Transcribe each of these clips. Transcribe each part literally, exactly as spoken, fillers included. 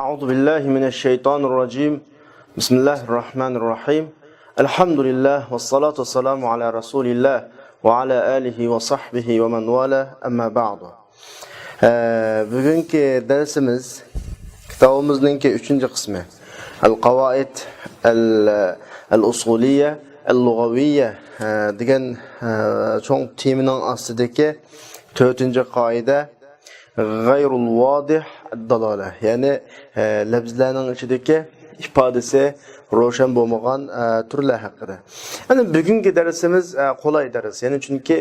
أعوذ بالله من الشيطان الرجيم. بسم الله الرحمن الرحيم. الحمد لله والصلاة والسلام على رسول الله وعلى آله وصحبه ومن والاه، أما بعد. ئە، بۈگۈنكى دەرسىمىز كىتابىمىزنىڭكى ئۈچىنچى قىسمى، القواعد ال-، الأصولية اللغوية، ئە، دېگەن، ئە، چوڭ تېمىنىڭ ئاستىدىكى تۆتىنچى قائىدە، غەيرۇل ۋادىھ ئەددالالە، يەنى، ئە، لەپزىلەرنىڭ ئىچىدىكى ئىپادىسى روشەن بولمىغان، ئە، تۈرلەر ھەققىدە. يەنى بۈگۈنكى دەرسىمىز، ئە، قولاي دەرس. يەنى چۈنكى،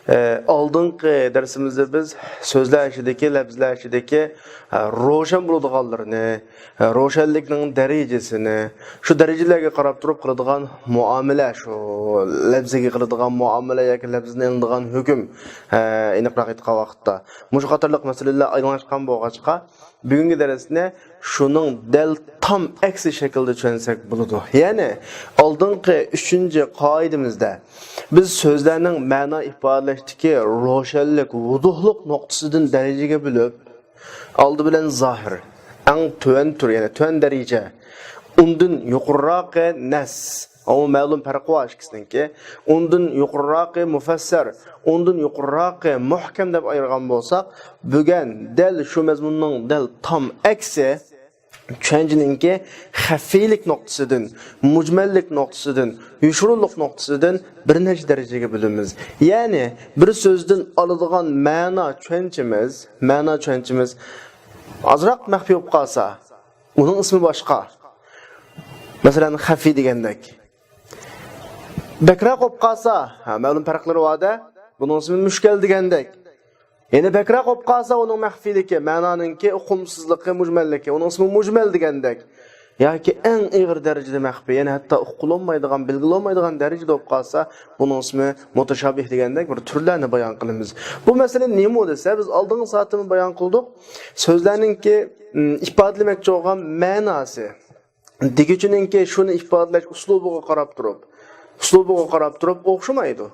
ئە، ئالدىنقى دەرسىمىزدە بىز سۆزلەر ئىچىدىكى، لەپزىلەر ئىچىدىكى، ئە، روشەن بولىدىغانلىرىنى، ئە، روشەنلىكنىڭ دەرىجىسىنى، شۇ دەرىجىلەرگە قاراپ تۇرۇپ قىلىدىغان مۇئامىلە، شۇ لەپزىگە قىلىدىغان مۇئامىلە ياكى لەپزىدىن ئېلىنىدىغان ھۆكۈم، ئە، ئېنىقراق ئېيتقان ۋاقىتتا، مۇشۇ قاتارلىق مەسىلىلەر ئايدىڭلاشقان بولغاچقا، بۈگۈنكى دەرسنى شۇنىڭ دەل تام ئەكسى شەكىلدە چۈشەنسەك بولىدۇ. يەنى ئالدىنقى ئۈچىنچى قائىدىمىزدە بىز سۆزلەرنىڭ مەنا ئىپادىلەشتىكى روشەنلىك، ۋۇدۇھلۇق نۇقتىسىدىن دەرىجىگە بۆلۈپ، ئالدى بىلەن زاھىر، ئەڭ تۆۋەن تۈر، يەنى تۆۋەن دەرىجە، ئۇندىن يۇقىرىراقى نەس، ئۇ مەلۇم پەرقى بار ئىككىسىنىڭكى. ئۇندىن يۇقىرىراقى مۇفەسسەر، ئۇندىن يۇقىرىراقى مۇھكەم دەپ ئايرىغان بولساق، بۈگۈن دەل شۇ مەزمۇننىڭ دەل تام ئەكسى، چۈشەنچىنىڭكى خەفىيلىك نۇقتىسىدىن، مۇجمەللىك نۇقتىسىدىن، يوشۇرۇنلۇق نۇقتىسىدىن بىر نەچچە دەرىجىگە بۆلىمىز. يەنى بىر سۆزدىن ئالىدىغان مەنا چۈشەنچىمىز، مەنا چۈشەنچىمىز ئازراق مەخپىي بولۇپ قالسا، ئۇنىڭ ئىسمى باشقا. مەسىلەن، خەفىي دېگەندەك. بەكرەك بولۇپ قالسا، ھە، مەلۇم پەرقلىرى بار-دە، بۇنىڭ ئىسمى مۈشكەل دېگەندەك. يەنە بەكرەك بولۇپ قالسا، ئۇنىڭ مەخپىيلىكى، مەنانىڭكى ئۇقۇمسىزلىقى، مۇجمەللىكى، ئۇنىڭ ئىسمى مۇجمەل دېگەندەك. ياكى ئەڭ ئېغىر دەرىجىدە مەخپىي، يەنى ھەتتا ئۇقۇلۇنمايدىغان، بىلگىلى بولمايدىغان دەرىجىدە بولۇپ قالسا، بۇنىڭ ئىسمى مۇتەشابىھ دېگەندەك بىر تۈرلەرنى بايان قىلىمىز. بۇ مەسىلە نېمە دېسە، بىز ئالدىنقى سائەتتىمۇ بايان قىلدۇق. سۆزلەرنىڭكى، ئىم، ئىپادىلىمەكچى بولغان مەناسى، دېگۈچىنىڭكى شۇنى ئىپادىلەش ئۇسلۇبىغا قاراپ تۇرۇپ، ئۇسلۇبىغا قاراپ تۇرۇپ ئوخشىمايدۇ.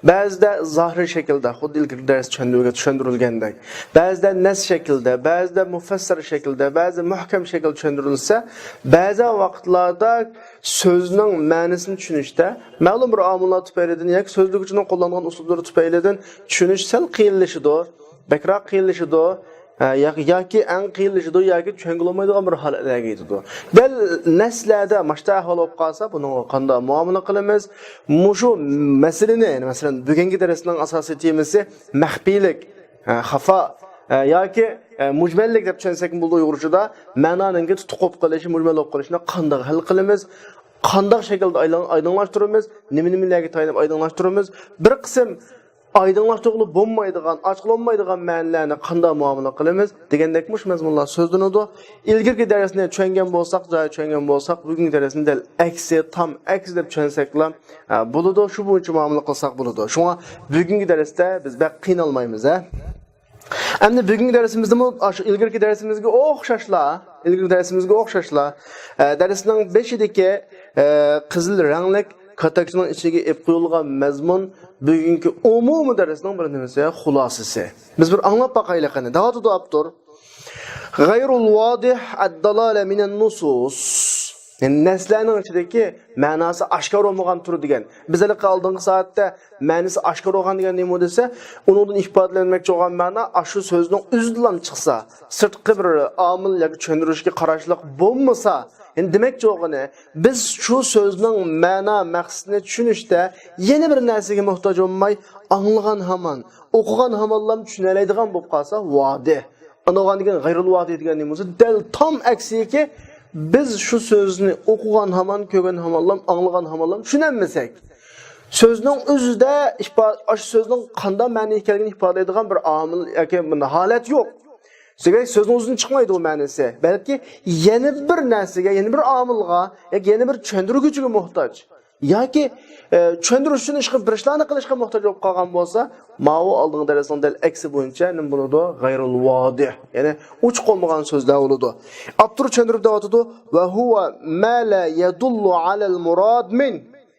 بەزىدە زاھىرىي شەكىلدە، خۇددى ئىلگىرىكى دەرستە چۈشەندۈرگە-، چۈشەندۈرۈلگەندەك، بەزىدە نەس شەكلىدە، بەزىدە مۇفەسسەر شەكلىدە، بەزىدە مۇھكەم شەكىلدە چۈشەندۈرۈلسە، بەزى ۋاقىتلاردا سۆزنىڭ مەنىسىنى چۈشىنىشتە مەلۇم بىر ئامىللار تۈپەيلىدىن ياكى سۆزلىگۈچىنىڭ قوللانغان ئۇسلۇبلىرى تۈپەيلىدىن چۈشىنىش سەل قىيىنلىشىدۇ، بەكرەك قىيىنلىشىدۇ. ھە، يا-، ياكى ئەڭ قىيىنلىشىدۇ ياكى چۈشەنگىلى بولمايدىغان بىر ھالەتلەرگە يېتىدۇ. دەل نەسلەردە مۇشۇنداق ئەھۋال بولۇپ قالسا، بۇنىڭغا قانداق مۇئامىلە قىلىمىز؟ مۇشۇ مەسىلىنى، يەنى مەسىلەن، بۈگۈنكى دەرسنىڭ ئاساسىي تېمىسى مەخپىيلىك، ھە، خەفا، ھە، ياكى، ھە، مۇجمەللىك دەپ چۈشەنسەكمۇ بولىدۇ ئۇيغۇرچىدا. مەنانىڭكى تۇتۇق بولۇپ قېلىشى، مۇجمەل بولۇپ قېلىشىنى قانداق ھەل قىلىمىز؟ قانداق شەكىلدە ئايدىڭ-، ئايدىڭلاشتۇرىمىز؟ نېمە-نېمىلەرگە تايىنىپ ئايدىڭلاشتۇرىمىز؟ بىر قىسىم ئايدىڭلاشتۇرغىلى بولمايدىغان، ئاچقىلى بولمايدىغان مەنىلەرنى قانداق مۇئامىلە قىلىمىز دېگەندەك مۇشۇ مەزمۇنلار سۆزلىنىدۇ. ئىلگىرىكى دەرسنى چۈشەنگەن بولساق، جايىدا چۈشەنگەن بولساق، بۈگۈنكى دەرسنى دەل ئەكسى، تام ئەكسى دەپ چۈشەنسەكلا، ئە، بولىدۇ. شۇ بويىچە مۇئامىلە قىلساق بولىدۇ. شۇڭا بۈگۈنكى دەرستە بىز بەك قىينالمايمىز، ھە. ئەمدى بۈگۈنكى دەرسىمىزدىمۇ ئاشۇ ئىلگىرىكى دەرسىمىزگە ئوخشاشلا، ئىلگىرىكى دەرسىمىزگە ئوخشاشلا، ئە، دەرسنىڭ بېشىدىكى، ئە، قىزىل رەڭلىك كاتاكچىنىڭ ئىچىگە ئېلىپ قويۇلغان مەزمۇن بۈگۈنكى ئومۇمىي دەرسنىڭ بىر نېمىسى، خۇلاسىسى. بىز بىر ئاڭلاپ باقايلى قېنى. دەۋاتىدۇ ئاپتور. غەيرۇل ۋادىھ ئەددالالە مىنەن نۇسۇس. يەنى نەسلەرنىڭ ئىچىدىكى مەناسى ئاشكارا بولمىغان تۈر دېگەن. بىز ھېلىقى ئالدىنقى سائەتتە مەنىسى ئاشكارا بولغان دېگەن نېمە دېسە، ئۇنىڭدىن ئىپادىلەنمەكچى بولغان مەنا ئاشۇ سۆزنىڭ ئۆزىدىنلا چىقسا، سىرتقى بىر ئامىل ياكى چۈشەندۈرۈشكە قاراشلىق بولمىسا، يەنى دېمەكچى بولغىنى، بىز شۇ سۆزنىڭ مەنا مەقسىتىنى چۈشىنىشتە يەنە بىر نەرسىگە موھتاج بولماي، ئاڭلىغان ھامان، ئوقۇغان ھامانلام چۈشىنەلەيدىغان بولۇپ قالسا، ۋادىھ. ئانا بولغاندىن كېيىن غەيرۇل ۋادىھ دېگەن نېمە بولسا، دەل تام ئەكسىكى، بىز شۇ سۆزنى ئوقۇغان ھامان، كۆرگەن ھامانلام، ئاڭلىغان ھامانلام چۈشىنەلمىسەك. سۆزنىڭ ئۆزىدە ئىپا-، ئاشۇ سۆزنىڭ قانداق مەنىگە كەلگىنىنى ئىپادىلەيدىغان بىر ئامىل ياكى بىر ھالەت يوق. دېمەك، سۆزنىڭ ئۆزىدىن چىقمايدۇ ئۇ مەنىسى. بەلكى يەنە بىر نەرسىگە، يەنە بىر ئامىلغا ياكى يەنە بىر چۈشەندۈرگۈچىگە موھتاج. ياكى، ئە، چۈشەندۈرۈش ئۈچۈن ئىشقا بىر ئىشلارنى قىلىشقا موھتاج بولۇپ قالغان بولسا، ماۋۇ ئالدىنقى دەرسنىڭ دەل ئەكسى بويىچە نېمە بولىدۇ؟ غەيرۇل ۋادىھ. يەنى ئوچۇق بولمىغان سۆزلەر بولىدۇ. ئاپتور چۈشەندۈرۈپ دەۋاتىدۇ، ۋە ھۇۋە مە لا يەدۇللۇ ئالەل مۇراد مىن.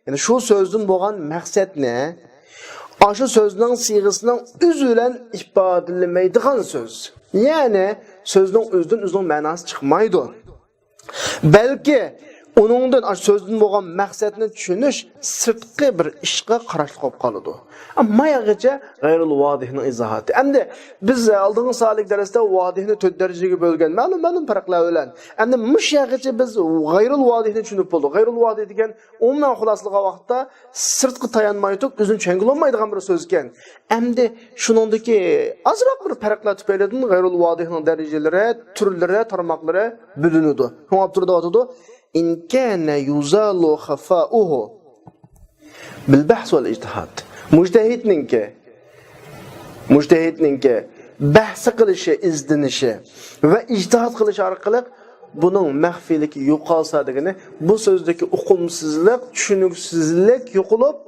يەنى شۇ سۆزدىن بولغان مەقسەتنى ئاشۇ سۆزنىڭ سىيغىسىنىڭ ئۆزى بىلەن ئىپادىلىمەيدىغان سۆز. يەنى سۆزنىڭ ئۆزىدىن ئۆزىنىڭ مەناسى چىقمايدۇ. بەلكى ئۇنىڭدىن، ئاشۇ سۆزدىن بولغان مەقسەتنى چۈشىنىش سىرتقى بىر ئىشقا قاراشلىق بولۇپ قالىدۇ. ماياغىچە غەيرۇل ۋادىھنىڭ ئىزاھاتى. ئەمدى بىز ئالدىنقى سانلىق دەرستە ۋادىھنى تۆت دەرىجىگە بۆلگەن، مەلۇم، مەلۇم پەرقلەر بىلەن. ئەمدى مۇشۇ يەرگىچە بىز غەيرۇل ۋادىھنى چۈشىنىپ بولدۇق. غەيرۇل ۋادىھ دېگەن ئومۇمەن خۇلاسىلىغان ۋاقىتتا سىرتقا تايانماي تۇرۇپ، ئۆزىنى چۈشەنگىلى بولمايدىغان بىر سۆز ئىكەن. ئەمدى شۇنىڭدىكى ئازراق بىر پەرقلەر تۈپەيلىدىن غەيرۇل ۋادىھنىڭ دەرىجىلىرى، تۈرلىرى، تارماقلىرى بۆلۈنىدۇ. شۇڭا ئاپتور دەۋاتىدۇ، «إن كان يزال خفاؤه بالبحث والاجتهاد». مۇجتەھىدنىڭكى، مۇجتەھىدنىڭكى بەھس قىلىشى، ئىزدىنىشى ۋە ئىجتىھاد قىلىشى ئارقىلىق بۇنىڭ مەخپىيلىكى يوقالسا دېگىنى، بۇ سۆزدىكى ئۇقۇمسىزلىق، چۈشىنىكسىزلىك يوقىلىپ،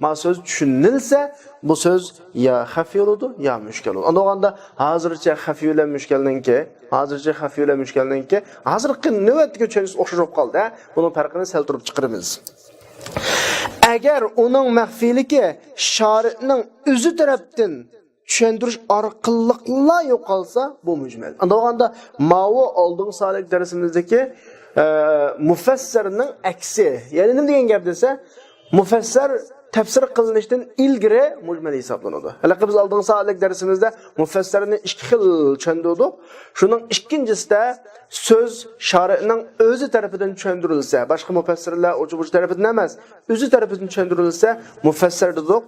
ما سۆز چۈشىنىلسە، بۇ سۆز يا خەفىي بولىدۇ، يا مۈشكەل بولىدۇ. ئاندىن بولغاندا ھازىرچە خەفىي بىلەن مۈشكەلنىڭكى، ھازىرچە خەفىي بىلەن مۈشكەلنىڭكى ھازىرقى نۆۋەتتىكى چۈشەنچىسى ئوخشاش بولۇپ قالدى. بۇنىڭ پەرقىنى سەل تۇرۇپ چىقىرىمىز. ئەگەر ئۇنىڭ مەخپىيلىكى شارىئنىڭ ئۆزى تەرەپتىن چۈشەندۈرۈش ئارقىلىقلا يوقالسا، بۇ مۇجمەل. ئاندىن بولغاندا ماۋۇ ئالدىنقى سانلىق دەرسىمىزدىكى، ئە، مۇفەسسەرنىڭ ئەكسى. يەنى نېمە دېگەن گەپ دېسە، مۇفەسسەر تەپسىر قىلىنىشتىن ئىلگىرى مۇجمەل ھېسابلىنىدۇ. ھېلىقى بىز ئالدىنقى سانلىق دەرسىمىزدە مۇفەسسەرنى ئىككى خىل چۈشەندۈردۇق. شۇنىڭ ئىككىنچىسىدە سۆز شارىئنىڭ ئۆزى تەرىپىدىن چۈشەندۈرۈلسە، باشقا مۇپەسسىرلەر ئۇچۇ-بۇچۇ تەرىپىدىن ئەمەس، ئۆزى تەرىپىدىن چۈشەندۈرۈلسە، مۇفەسسەر دېدۇق.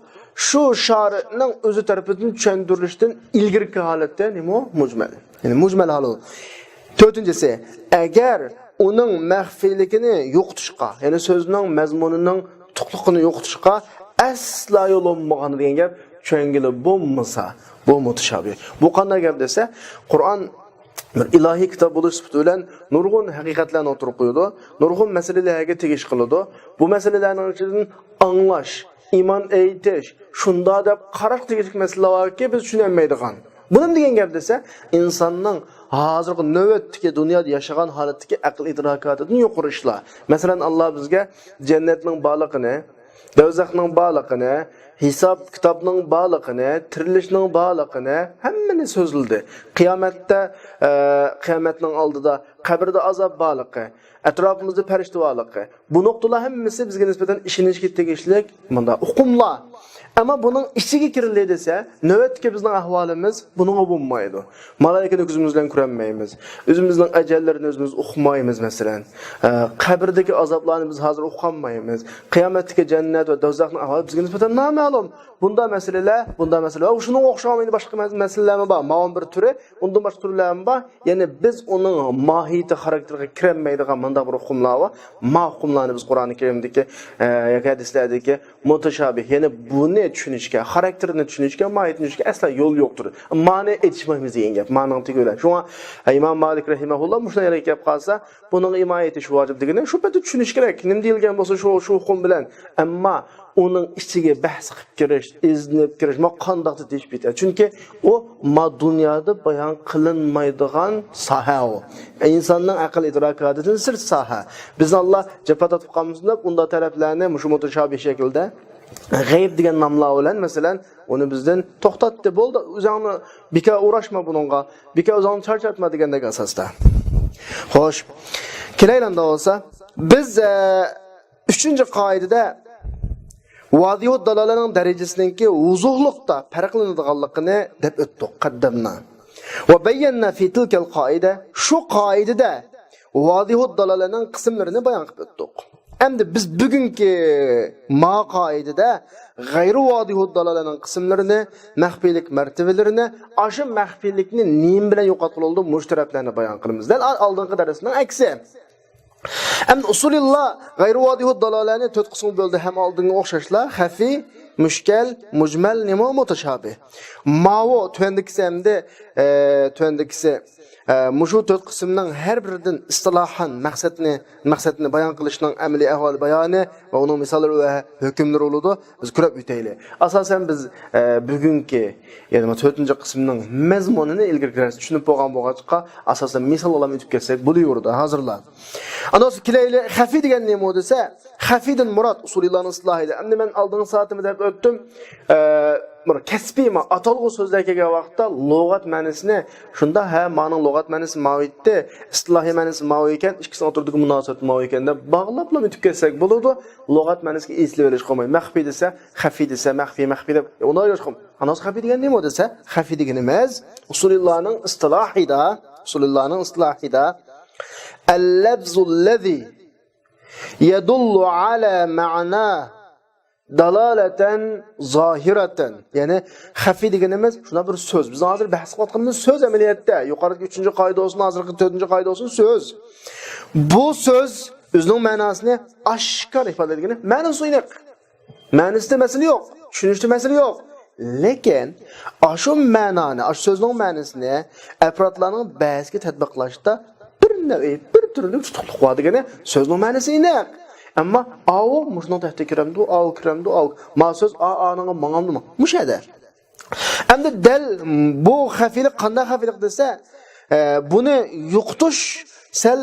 شۇ شارىئنىڭ ئۆزى تەرىپىدىن چۈشەندۈرۈلۈشتىن ئىلگىرىكى ھالىتى نېمە؟ مۇجمەل. يەنى مۇجمەل ھالى. تۆتىنچىسى، ئەگەر ئۇنىڭ مەخپىيلىكىنى يوقىتىشقا، يەنى سۆزنىڭ مەزمۇنىنىڭ تۇتۇقلۇقىنى يوقىتىشقا ئەسلا يول بولمىغان دېگەن گەپ، چۈشەنگىلى بولمىسا، بۇ مۇتەشابىھ. بۇ قانداق گەپ دېسە، قۇرئان بىر ئىلاھىي كىتاب بولۇش سۈپىتى بىلەن نۇرغۇن ھەقىقەتلەرنى ئوتتۇرىغا قويىدۇ، نۇرغۇن مەسىلىلەرگە تېگىش قىلىدۇ. بۇ مەسىلىلەرنىڭ ئىچىدىن ئاڭلاش، ئىمان ئېيتىش، شۇنداق دەپ قاراش تېگىشلىك مەسىلىلەر باركى، بىز چۈشىنەلمەيدىغان. بۇ نېمە دېگەن گەپ دېسە، ئىنساننىڭ ھازىرقى نۆۋەتتىكى دۇنيادا ياشىغان ھالەتتىكى ئەقىل ئىدراكاتىدىن يۇقىرى ئىشلار. مەسىلەن، ئاللا بىزگە جەننەتنىڭ بارلىقىنى، دوزاخنىڭ بارلىقىنى، ھېساب كىتابنىڭ بارلىقىنى، تىرىلىشنىڭ بارلىقىنى، ھەممىنى سۆزلىدى. قىيامەتتە، ئە، قىيامەتنىڭ ئالدىدا قەبرىدە ئازاب بارلىقى، ئەتراپىمىزدا پەرىشتە بارلىقى، بۇ نۇقتىلار ھەممىسى بىزگە نىسبەتەن ئىشىنىشكە تېگىشلىك مۇنداق ئۇقۇملار. ئەمما بۇنىڭ ئىچىگە كىرىلدى دېسە، نۆۋەتتىكى بىزنىڭ ئەھۋالىمىز بۇنىڭغا بولمايدۇ. مالائىكىنى كۆزىمىز بىلەن كۆرەلمەيمىز. ئۆزىمىزنىڭ ئەجەللىرىنى ئۆزىمىز ئۇقمايمىز، مەسىلەن. ئە، قەبرىدىكى ئازابلارنى بىز ھازىر ئۇقالمايمىز. قىيامەتتىكى جەننەت ۋە دوزاخنىڭ ئەھۋالى بىزگە نىسبەتەن نامەلۇم. بۇنداق مەسىلىلەر، بۇنداق مەسىلىلەر. ۋە شۇنىڭغا ئوخشىغان يەنە باشقا مەس-، مەسىلىلەرمۇ بار. ماۋۇنىڭ بىر تۈرى، ئۇندىن باشقا تۈرلەرمۇ بار. يەنى بىز ئۇنىڭ ماھىيىتى، خاراكتېرىغا كىرەلمەيدىغان مۇنداق بىر ئۇقۇملار بار. ما ئۇقۇملارنى بىز قۇرئانى كەرىمدىكى، ئە، ياكى ھەدىسلەردىكى مۇتەشابىھ، يەنى بۇنى چۈشىنىشكە، خاراكتېرىنى چۈشىنىشكە، ماھىيىتىنى چۈشىنىشكە ئەسلا يول يوقتۇر. مانى ئېچىشمايمىز دېگەن گەپ، مانىنىڭ تېگى بىلەن. شۇڭا ئىمام مالىك رەھىمەھۇللا مۇشۇنداق يەرگە كەپ قالسا، بۇنىڭغا ھىمايە ئېتىش ۋاجىپ دېگىنى شۇ پەيتتە چۈشىنىش كېرەك. نېمە دېيىلگەن بولسا شۇ، شۇ ئۇقۇم بىلەن. ئەمما ئۇنىڭ ئىچىگە بەھس قىلىپ كىرىش، ئىزدىنىپ كىرىش، ما قانداقتۇر تېشىپ كېتەر. چۈنكى ئۇ ما دۇنيادا بايان قىلىنمايدىغان ساھە ئۇ. ئىنساننىڭ ئەقىل ئىدراكاتىدىن سىرت ساھە. بىزنى ئاللا جاپا تارتىپ قالمىسۇن دەپ، ئۇنداق تەرەپلەرنى مۇشۇ مۇتەشابىھ شەكىلدە غەيىب دېگەن ناملار بىلەن، مەسىلەن، ئۇنى بىزدىن توختاتتى. بولدى، ئۆزۈڭنى بىكار ئۇراشما بۇنىڭغا، بىكار ئۆزۈڭنى چارچاتما دېگەندەك ئاساستا. خوش، كېلەيلى ئەمدى بولسا، بىز، ئە، ئۈچىنچى قائىدىدە ۋادىھۇد دالالەنىڭ دەرىجىسىنىڭكى ۋۇزۇھلۇقتا پەرقلىنىدىغانلىقىنى دەپ ئۆتتۇق، قەددەمنا. ۋە بەييەننا فى تىلكەل قائىدە، شۇ قائىدىدە ۋادىھۇد دالالەنىڭ قىسىملىرىنى بايان قىلىپ ئۆتتۇق. ئەمدى بىز بۈگۈنكى ما قائىدىدە غەيرۇ ۋادىھۇد دالالەنىڭ قىسىملىرىنى، مەخپىيلىك مەرتىۋىلىرىنى، ئاشۇ مەخپىيلىكنى نېمە بىلەن يوقاتقىلى بولىدۇ، مۇشۇ تەرەپلەرنى بايان قىلىمىز. دەل ئالدىنقى دەرسنىڭ ئەكسى. ئەمدى ئۇسۇلىللا غەيرۇ ۋادىھۇد دالالەنى تۆت قىسىمغا بۆلدى، ھەم ئالدىنقىغا ئوخشاشلا، خەفىي، مۈشكەل، مۇجمەل، نېمە، مۇتەشابىھ. ماۋۇ تۆۋەندىكىسى ئەمدى، ئە، تۆۋەندىكىسى، ئە، مۇشۇ تۆت قىسىمنىڭ ھەر بىرىدىن ئىستىلاھەن مەقسەتنى، مەقسەتنى بايان قىلىشنىڭ ئەمەلىي ئەھۋالى بايانى ۋە ئۇنىڭ مىساللىرى ۋە ھۆكۈملىرى بولىدۇ. بىز كۆرۈپ ئۆتەيلى. ئاساسەن بىز، ئە، بۈگۈنكى، يەنى بۇ تۆتىنچى قىسىمنىڭ مەزمۇنىنى ئىلگىرىكى دەرستە چۈشىنىپ بولغان بولغاچقا، ئاساسەن مىسال بىلەن ئۆتۈپ كەتسەك بولۇۋېرىدۇ ھازىرلا. ئاندىن كېيىن كېلەيلى، خەفىي دېگەن نېمە دېسە، خەفىيدىن مۇراد ئۇسۇلىللانىڭ ئىستىلاھىدا. ئەمدى مەن ئالدىنقى سائىتىمدە ئۆتتۈم. ئە، بىر كەسپىي ما-، ئاتالغۇ سۆزلەر كەلگەن ۋاقىتتا لۇغەت مەنىسىنى، شۇنداق، ھە، مانىڭ لۇغەت مەنىسى ماۋۇ ئىدى، ئىستىلاھىي مەنىسى ماۋۇ ئىكەن، ئىككىسىنىڭ ئوتتۇرىدىكى مۇناسىۋەت ماۋۇ ئىكەن دەپ باغلاپلا ئۆتۈپ كەتسەك بولىدۇ. لۇغەت مەنىسىگە ئېسىلىۋېلىش قىلماي. مەخپىي دېسە، خەفىي دېسە، مەخپىي، مەخپىي دەپ، ئۇنداق ئويلاشقان. ئاناس خەفىي دېگەن نېمە دېسە، خەفىي دېگىنىمىز ئۇسۇلىللانىڭ ئىستىلاھىدا، ئۇسۇلىللانىڭ ئىستىلاھىدا، اللفظ الذي يدل على معنى دلالة ظاهرة. يەنى خەفىي دېگىنىمىز شۇنداق بىر سۆز. بىزنىڭ ھازىر بەھس قىلىۋاتقىنىمىز سۆز ئەمەلىيەتتە. يۇقىرىدىكى ئۈچىنچى قائىدە بولسۇن، ھازىرقى تۆتىنچى قائىدە بولسۇن، سۆز. بۇ سۆز ئۆزىنىڭ مەناسىنى ئاشكارا ئىپادىلەيدىغىنى، مەنىسى ئېنىق. مەنىسىدە مەسىلە يوق، چۈشىنىشتە مەسىلە يوق. لېكىن ئاشۇ مەنانى، ئاشۇ سۆزنىڭ مەنىسىنى ئەپرادلارنىڭ بەزىگە تەتبىقلاشتا بىر نەۋئى، بىر تۈرلۈك تۇتۇقلۇق بار دېگىنى سۆزنىڭ مەنىسى ئېنىق. ئەمما ئاۋۇ مۇشۇنىڭ تەھتىگە كىرەمدۇ، ئاۋۇ كىرەمدۇ، ئاۋۇ. ما سۆز ئا، ئانىڭغا ماڭامدۇ؟ مۇشۇ يەردە. ئەمدى دەل بۇ خەفىيلىك قانداق خەفىيلىك دېسە، ئە، بۇنى يوقىتىش سەل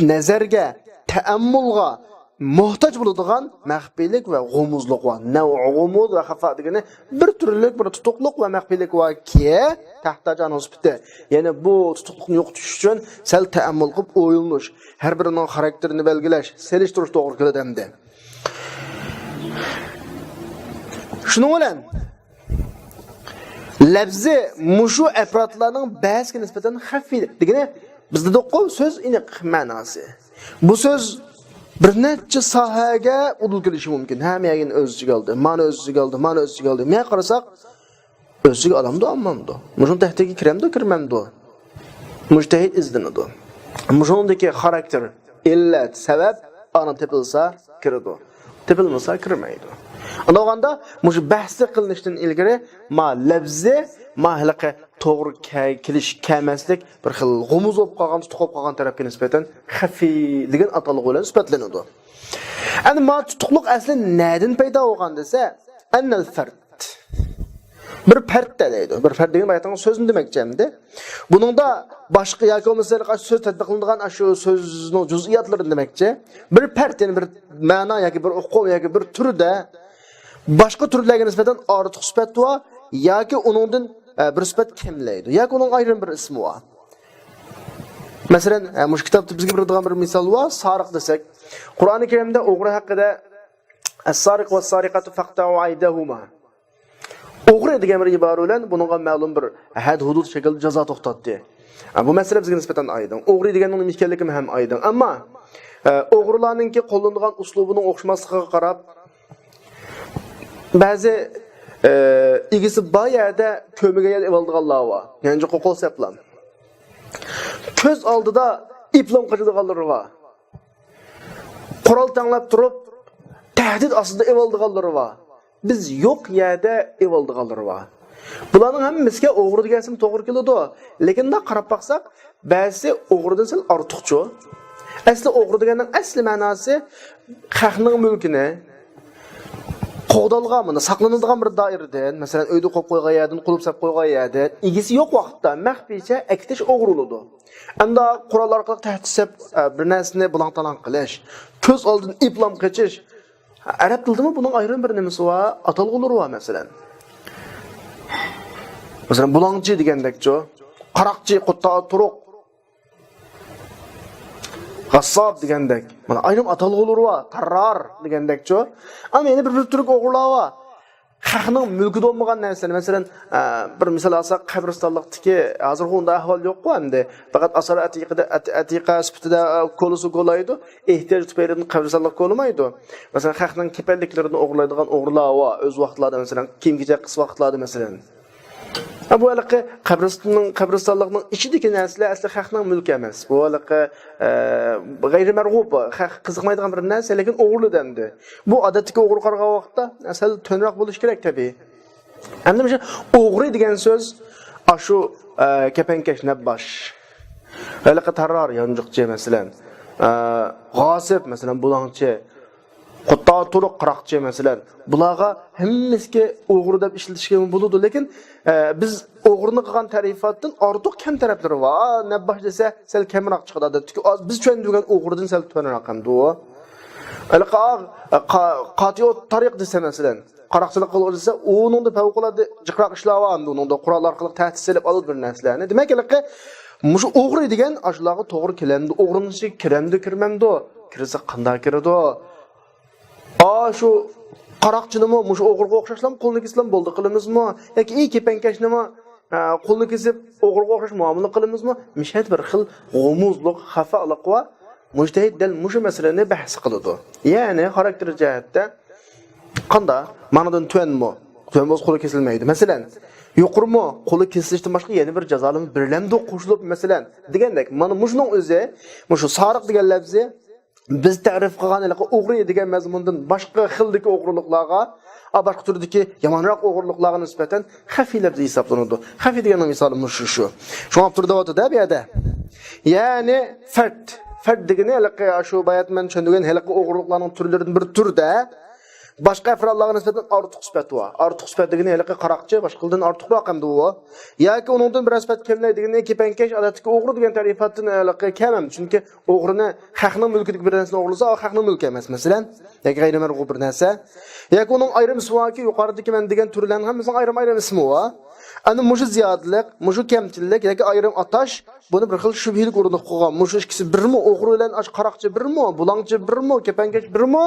نەزەرگە، تەئەممۇلغا موھتاج بولىدىغان مەخپىيلىك ۋە غۇمۇزلۇق بار. نەۋ غۇمۇز ۋە خەفا دېگىنى بىر تۈرلۈك، بىر تۇتۇقلۇق ۋە مەخپىيلىك باركى، تەھتاج ئانىڭ سۈپىتى. يەنى بۇ تۇتۇقلۇقنى يوقىتىش ئۈچۈن سەل تەئەممۇل قىلىپ ئويلىنىش، ھەر بىرىنىڭ خاراكتېرىنى بەلگىلەش، سېلىشتۇرۇش توغرا كېلىدۇ ئەمدى. شۇنىڭ بىلەن لەپزى مۇشۇ ئەپرادلارنىڭ بەزىسىگە نىسبەتەن خەفىي دېگىنى، بىز دېدۇققۇ، سۆز ئېنىق مەناسى. بۇ سۆز بىر نەچچە ساھەگە ئۇدۇل كېلىشى مۇمكىن. ھەممە يەرگە ئۆز ئىچىگە ئالدى، مانا ئۆز ئىچىگە ئالدى، مانا ئۆز ئىچىگە ئالدى. مۇيەرگە قارىساق، ئۆز ئىچىگە ئالامدۇ، ئالمامدۇ؟ مۇشۇنىڭ تەھتىگە كىرەمدۇ، كىرمەمدۇ؟ مۇجتەھىد ئىزدىنىدۇ. مۇشۇنىڭدىكى خاراكتېر، ئىللەت، سەۋەب ئانا تېپىلسا كىرىدۇ. تېپىلمىسا كىرمەيدۇ. ئۇنداق بولغاندا مۇشۇ بەھسى قىلىنىشتىن ئىلگىرى ما لەپزى، ما ھېلىقى توغرا كە-، كېلىش، كەلمەسلىك، بىر خىل غۇمۇز بولۇپ قالغان، تۇتۇق بولۇپ قالغان تەرەپكە نىسبەتەن خەفىي دېگەن ئاتالغۇ بىلەن سۈپەتلىنىدۇ. ئەمدى ما تۇتۇقلۇق ئەسلى نەدىن پەيدا بولغان دېسە، ئەننەل فەرد. بىر پەرد دەيدۇ. بىر پەرد دېگەن باياتقان سۆزنى دېمەكچى ئەمدى. بۇنىڭدا باشقا ياكى بولمىسا سۆز تەتبىقلىنىدىغان شۇ سۆزنىڭ جۇزئىياتلىرىنى دېمەكچى. بىر پەرد، يەنى بىر مەنا ياكى بىر ئۇقۇم ياكى بىر تۈردە باشقا تۈرلەرگە نىسبەتەن ئارتۇق سۈپەت بار ياكى ئۇنىڭدىن، ئە، بىر سۈپەت كەملەيدۇ ياكى ئۇنىڭ ئايرىم بىر ئىسمى بار. مەسىلەن، ئە، مۇشۇ كىتابتا بىزگە بېرىدىغان بىر مىسال بار، سارىق دېسەك. قۇرئانى كەرىمدە ئوغرى ھەققىدە، ئەس-سارىقۇ ۋەس-سارىقاتۇ فەقتەئۇ ئەيدىيەھۇما. ئوغرى دېگەن بىر ئىبارە بىلەن بۇنىڭغا مەلۇم بىر ھەد-ھۇدۇد شەكىلدە جازا توختاتتى. ھە، بۇ مەسىلە بىزگە نىسبەتەن ئايدىڭ. ئوغرى دېگەننىڭ نېمە ئىكەنلىكىمۇ ھەم ئايدىڭ. ئەمما، ئە، ئوغرىلارنىڭكى قوللىنىدىغان ئۇسلۇبىنىڭ ئوخشىماسلىقىغا قاراپ، بەزى، ئە، ئىگىسى بار يەردە كۆرمىگەن يەردە ئېلىۋالىدىغانلار بار. يانچۇققا قول سەپلەم. كۆز ئالدىدا ئېپىلام قېچىدىغانلىرى بار. قورال تەڭلەپ تۇرۇپ، تەھدىت ئاستىدا ئېلىۋالىدىغانلىرى بار. بىز يوق يەردە ئېلىۋالىدىغانلىرى بار. بۇلارنىڭ ھەممىسىگە ئوغرى دېگەن ئىسىم توغرا كېلىدۇ. لېكىن مۇنداق قاراپ باقساق، بەزىسى ئوغرىدىن سەل ئارتۇقچۇ. ئەسلى ئوغرى دېگەننىڭ ئەسلى مەناسى خەقنىڭ مۈلكىنى، قوغدالغان، مانا، ساقلىنىدىغان بىر دائىرىدىن، مەسىلەن، ئۆيدە قويۇپ قويغان يەردىن، قۇلۇپ سەپ قويغان يەردىن، ئىگىسى يوق ۋاقىتتا مەخپىيچە ئەكېتىش ئوغرىلىدۇ. ئەمدى قورال ئارقىلىق تەھدىت سەپ، ئە، بىر نەرسىنى بۇلاڭ-تالاڭ قىلىش، كۆز ئالدىدىن ئېپىلام قېچىش. ئەرەب تىلىدىمۇ بۇنىڭ ئايرىم بىر نېمىسى بار، ئاتالغۇلىرى بار، مەسىلەن. مەسىلەن، بۇلاڭچى دېگەندەكچۇ، قاراقچى، قۇتتا تۇرۇق. غاسساپ دېگەندەك. مانا ئايرىم ئاتالغۇلىرى بار. تاررار دېگەندەكچۇ. ئەمما يەنە بىر، بىر تۈرلۈك ئوغرىلار بار. خەقنىڭ مۈلكىدە بولمىغان نەرسىلەرنى، مەسىلەن، ئە، بىر مىسال ئالساق، قەبرىستانلىقتىكى، ھازىرغۇ ئۇنداق ئەھۋال يوققۇ ئەمدى. پەقەت ئاسار ئەتىقىدە، ئەت-، ئەتىقە سۈپىتىدە، ئە، كولىسا كولايدۇ. ئېھتىياج تۈپەيلىدىن قەبرىستانلىق كولىمايدۇ. مەسىلەن، خەقنىڭ كېپەنلىكلىرىنى ئوغرىلايدىغان ئوغرىلار بار. ئۆز ۋاقىتلاردا، مەسىلەن، كىيىم-كېچەك قىس ۋاقىتلاردا، مەسىلەن. ھە، بۇ ھېلىقى قەبرىستاننىڭ، قەبرىستانلىقنىڭ ئىچىدىكى نەرسىلەر ئەسلى خەقنىڭ مۈلكى ئەمەس. بۇ ھېلىقى، ئە، غەيرىي مەرغۇب، خەق قىزىقمايدىغان بىر نەرسە، لېكىن ئوغرىلىدى ئەمدى. بۇ ئادەتتىكى ئوغرىغا قارىغان ۋاقىتتا سەل تۆۋەنرەك بولۇشى كېرەك، تەبىئىي. ئەمدى مۇشۇ ئوغرى دېگەن سۆز، ئاشۇ، ئە، كەپەنكەش، نەبباش، ھېلىقى تاررار، يانچۇقچى، مەسىلەن، ئە، غاسىپ، مەسىلەن، بۇلاڭچى، قۇتتا تۇرۇق، قاراقچى، مەسىلەن. بۇلارغا ھەممىسىگە ئوغرى دەپ ئىشلىتىشكە بولىدۇ، لېكىن، ئە، بىز ئوغرىنى قىلغان تەرىپاتتىن ئارتۇق كەم تەرەپلىرى بار. نەبباش دېسە سەل كەمرەك چىقىدۇ، ئادەتتىكى ئاز، بىز چۈشەندۈرگەن ئوغرىدىن سەل تۆۋەنرەك ئەمدى ئۇ. ھېلىقى، ئا، قا-، قاتىئۇ تارىق دېسە، مەسىلەن، قاراقچىلىق قىلغۇچى دېسە، ئۇنىڭدا پەۋقۇلئاددە جىقراق ئىشلار بار، ئەمدى ئۇنىڭدا قوراللار ئارقىلىق تەھدىت سېلىپ ئالىدۇ بىر نەرسىلەرنى. دېمەك، ھېلىقى مۇشۇ ئوغرى دېگەن ئاشۇلارغا توغرا كېلەمدۇ، ئوغرىنىڭ ئىچىگە كىرەمدۇ، كىرمەمدۇ؟ كىرسە قانداق كىرىدۇ؟ ئا، شۇ قاراقچىنىمۇ مۇشۇ ئوغرىغا ئوخشاشلام قولىنى كېسىلەم بولدى قىلىمىزمۇ؟ ياكى ئى كېپەنكەشنىمۇ، ئە، قولىنى كېسىپ ئوغرىغا ئوخشاش مۇئامىلە قىلىمىزمۇ؟ مىشەت بىر خىل غۇمۇزلۇق، خەفالىق بار. مۇجتەھىد دەل مۇشۇ مەسىلىنى بەھس قىلىدۇ. يەنى خاراكتېر جەھەتتە قاندا؟ مانىدىن تۆۋەنمۇ؟ تۆۋەن بولسا قولى كېسىلمەيدۇ. مەسىلەن، يۇقىرىمۇ؟ قولى كېسىلىشتىن باشقا يەنە بىر جازالىمۇ بېرىلەمدۇ قوشۇلۇپ، مەسىلەن، دېگەندەك. مانا مۇشۇنىڭ ئۆزى، مۇشۇ سارىق دېگەن لەپزى بىز تەرىپ قىلغان ھېلىقى ئوغرى دېگەن مەزمۇندىن باشقا خىلدىكى ئوغرىلىقلارغا، ئا، باشقا تۈردىكى يامانراق ئوغرىلىقلارغا نىسبەتەن خەفىي لەپزى ھېسابلىنىدۇ. خەفىي دېگەننىڭ مىسالى مۇشۇ، شۇ. شۇڭا ئاپتور دەۋاتىدۇ بۇ يەردە. يەنى فەرد. فەرد دېگىنى ھېلىقى شۇ باياتىن مەن چۈشەندۈرگەن ھېلىقى ئوغرىلىقلارنىڭ تۈرلىرىدىن بىر تۈردە باشقا ئەپرادلارغا نىسبەتەن ئارتۇق سۈپەت بار. ئارتۇق سۈپەت دېگىنى ھېلىقى قاراقچى، باشقىلىدىن ئارتۇقراق ئەمدى ئۇ. ياكى ئۇنىڭدىن بىرەر سۈپەت كەملەي دېگىنى كېپەنكەش، ئادەتتىكى ئوغرى دېگەن تەرىپاتتىن ھېلىقى كەم ئەمدى. چۈنكى ئوغرىنى خەقنىڭ مۈلكىدىكى بىر نەرسىنى ئوغرىلىسا، ئۇ خەقنىڭ مۈلكى ئەمەس، مەسىلەن. ياكى غەيرىي مەرغۇب بىر نەرسە. ياكى ئۇنىڭ ئايرىم ئىسمى باركى، يۇقىرىدىكى مەن دېگەن تۈرلەرنىڭ ھەممىسىنىڭ ئايرىم-ئايرىم ئىسمى بار. ئەنە مۇشۇ زىيادىلىق، مۇشۇ كەمچىللىك ياكى ئايرىم ئاتاش بۇنى بىر خىل شۈبھىلىك ئورۇندا قىلغان. مۇشۇ ئىككىسى بىرمۇ؟ ئوغرى بىلەن ئاشۇ قاراقچى بىرمۇ؟ بۇلاڭچى بىرمۇ؟ كېپەنكەش بىرمۇ؟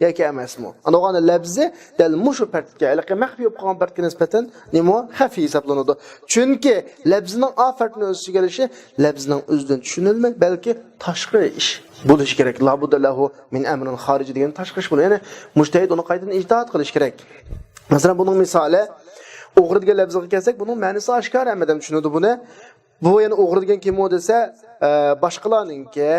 ياكى ئەمەسمۇ؟ ئاندىغاندا لەپزى دەل مۇشۇ پەردكە، ھېلىقى مەخپىي بولۇپ قالغان پەردكە نىسبەتەن نېمە؟ خەفىي ھېسابلىنىدۇ. چۈنكى لەپزىنىڭ ئا پەردنى ئۆز ئىچىگە ئېلىشى لەپزىنىڭ ئۆزىدىن چۈشىنىلمەي، بەلكى تاشقىرى ئىش بولۇشى كېرەك. لابۇددە لەھۇ مىن ئەمرىن خارىجى دېگەن تاشقى ئىش بولىدۇ. يەنى مۇجتەھىد ئۇنى قايتىدىن ئىجتىھات قىلىشى كېرەك. مەسىلەن، بۇنىڭ مىسالى، ئوغرى دېگەن لەپزىگە كەلسەك، بۇنىڭ مەنىسى ئاشكارا، ھەممە ئادەم چۈشىنىدۇ بۇنى. بۇ يەنە ئوغرى دېگەن كىم ئۇ دېسە، ئە، باشقىلارنىڭكى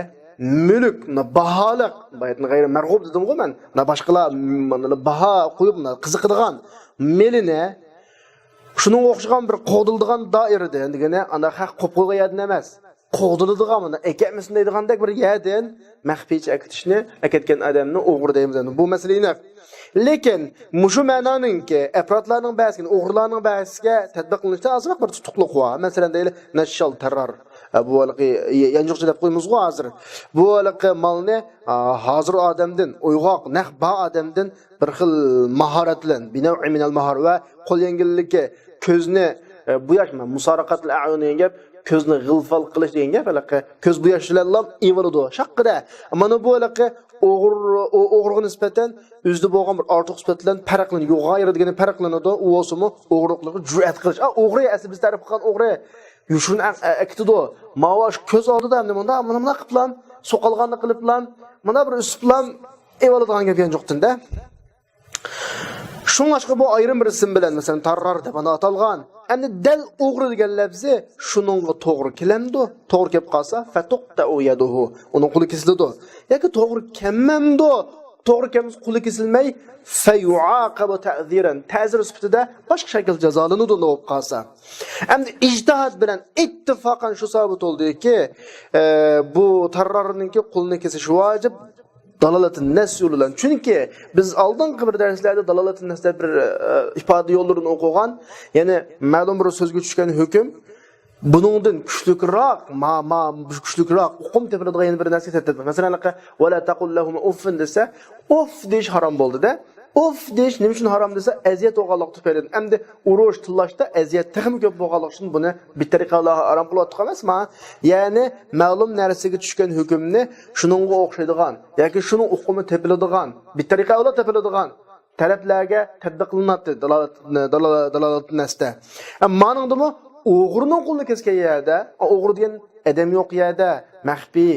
مۈلۈك، مۇندا باھالىق، باياتىن غەيرىي مەرغۇب دېدىمغۇ مەن. مۇندا باشقىلار، مۇندا باھا قويۇپ، مۇندا قىزىقىدىغان مېلىنى شۇنىڭغا ئوخشىغان بىر قوغدىلىدىغان دائىرىدىن دېگىنى، ئانداق خەق قوپۇپ قويغان يەردىن ئەمەس. قوغدىلىدىغان، مانا، ئەكەتمىسۇن دەيدىغاندەك بىر يەردىن مەخپىيچە ئەكېتىشنى، ئەكەتكەن ئادەمنى ئوغرى دەيمىز ئەمدى. بۇ مەسىلە ئېنىق. لېكىن مۇشۇ مەنانىڭكى ئەپرادلارنىڭ بەزىسىگە، ئوغرىلارنىڭ بەزىسىگە تەتبىقلىنىشتا ئازراق بىر تۇتۇقلۇق بار. مەسىلەن، دەيلى، نەششال تەررار. ئە، بۇ ھېلىقى يانچۇقچى دەپ قويىمىزغۇ ھازىر. بۇ ھېلىقى مالنى، ئا، ھازىر ئادەمدىن، ئويغاق، نەق بار ئادەمدىن بىر خىل ماھارەت بىلەن، بىنەۋئى مىنەل ماھارە ۋە قول يەڭگىللىكى، كۆزنى، ئە، بوياش، مۇسارىقەتىل ئەئيۇن دېگەن گەپ، كۆزنى غىلفال قىلىش دېگەن گەپ، ھېلىقى كۆز بوياش بىلەنلا ئېۋىلىدۇ. شاققىدە. مانا بۇ ھېلىقى ئوغرى، ئو-، ئوغرىغا نىسبەتەن ئۆزىدە بولغان بىر ئارتۇق سۈپەت بىلەن پەرقلىنىدۇ، يۇغايرى دېگىنى پەرقلىنىدۇ. ئۇ بولسىمۇ ئوغرىلىقلارغا جۈرئەت قىلىش. ئا، ئوغرى، ئەسلى بىز تەرىپ قىلغان ئوغرى. يوشۇرۇن ئە-، ئە-، ئەكېتىدۇ. ماۋۇ شۇ كۆز ئالدىدا ئەمدى مۇنداق، مانا مۇنداق قىلىپلام، سوقالغاننى قىلىپلام، مانا بىر ئۈسۈپلام ئېۋالىدىغان گەپ يانچۇقتىن-دە. شۇڭلاشقا بۇ ئايرىم بىر ئىسىم بىلەن، مەسىلەن، تاررار دەپ ئانا ئاتالغان. ئەمدى دەل ئوغرى دېگەن لەپزى شۇنىڭغا توغرا كېلەمدۇ؟ توغرا كېلىپ قالسا، فەتۇقتەئۇ يەدۇھۇ، ئۇنىڭ قولى كېسىلىدۇ. ياكى توغرا كەلمەمدۇ؟ توغرا كەلمىسە، قولى كېسىلمەي، فەيۇئاقەبۇ تەئزىرەن، تەزىر سۈپىتىدە باشقا شەكىلدە جازالىنىدۇ، ئۇنداق بولۇپ قالسا. ئەمدى ئىجتىھاد بىلەن ئىتتىپاقەن شۇ سابىت بولدىكى، ئە، بۇ تاررارنىڭكى قولىنى كېسىش ۋاجىپ، دالالەتىن نەس يولى بىلەن. چۈنكى بىز ئالدىنقى بىر دەرسلەردە دالالەتىن نەس دەپ بىر، ئە، ئىپادە يوللىرىنى ئوقۇغان، يەنى مەلۇم بىر سۆزگە چۈشكەن ھۆكۈم بۇنىڭدىن كۈچلۈكراق، ما، ما، كۈچلۈكراق ئۇقۇم تېپىلىدىغان يەنە بىر نەرسىگە تەتبىق. مەسىلەن، ھېلىقى، ۋەلا تەقۇل لەھۇمە ئۇففىن دېسە، ئۇف دېيىش ھارام بولدى-دە. ئۇف دېيىش نېمە ئۈچۈن ھارام دېسە، ئەزىيەت بولغانلىقى تۈپەيلىدىن. ئەمدى ئۇرۇش، تىللاشتا ئەزىيەت تېخىمۇ كۆپ بولغانلىقى ئۈچۈن بۇنى بىتەرىقە ئەۋلا ھارام قىلىۋاتتۇق ئەمەسما؟ يەنى مەلۇم نەرسىگە چۈشكەن ھۆكۈمنى شۇنىڭغا ئوخشايدىغان ياكى شۇنىڭ ئۇقۇمى تېپىلىدىغان، بىتەرىقە ئەۋلا تېپىلىدىغان تەرەپلەرگە تەتبىق قىلىناتتى، دالالەت، دالالەت، دالالەت نەستە. ئەمما مانىڭدىمۇ ئوغرىنىڭ قولىنى كەسكەن يەردە، ئوغرى دېگەن ئادەم يوق يەردە، مەخپىي،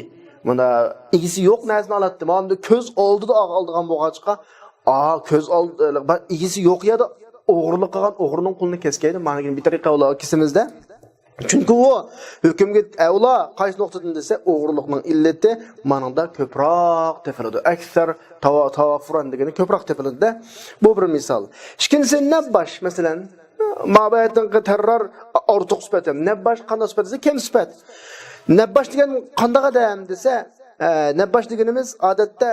مانا ئىگىسى يوق نەرسىنى ئالاتتى. مانا كۆز ئالدىدا ئالىدىغان بولغاچقا، ئا، كۆز ئالدى، ئىگىسى يوق يەردە ئوغرىلىق قىلغان ئوغرىنىڭ قولىنى كەسكەيدۇ. مانا بىتەرىقە ئەۋلا كېسىمىزدە. چۈنكى ئۇ ھۆكۈمگە ئەۋلا قايسى نۇقتىدىن دېسە، ئوغرىلىقنىڭ ئىللىتى مانىڭدا كۆپرەك تېپىلىدۇ. ئەكسەر تاۋا-، تاۋافۇرەن دېگىنى كۆپرەك تېپىلىدۇ-دە. بۇ بىر مىسال. ئىككىنچىسى، نەبباش، مەسىلەن. مابەيتىنقى تەررار ئارتۇق سۈپەت ھەم. نەبباش قانداق سۈپەت دېسە، كەم سۈپەت. نەبباش دېگەن قانداق ئادەم دېسە، ئە، نەبباش دېگىنىمىز ئادەتتە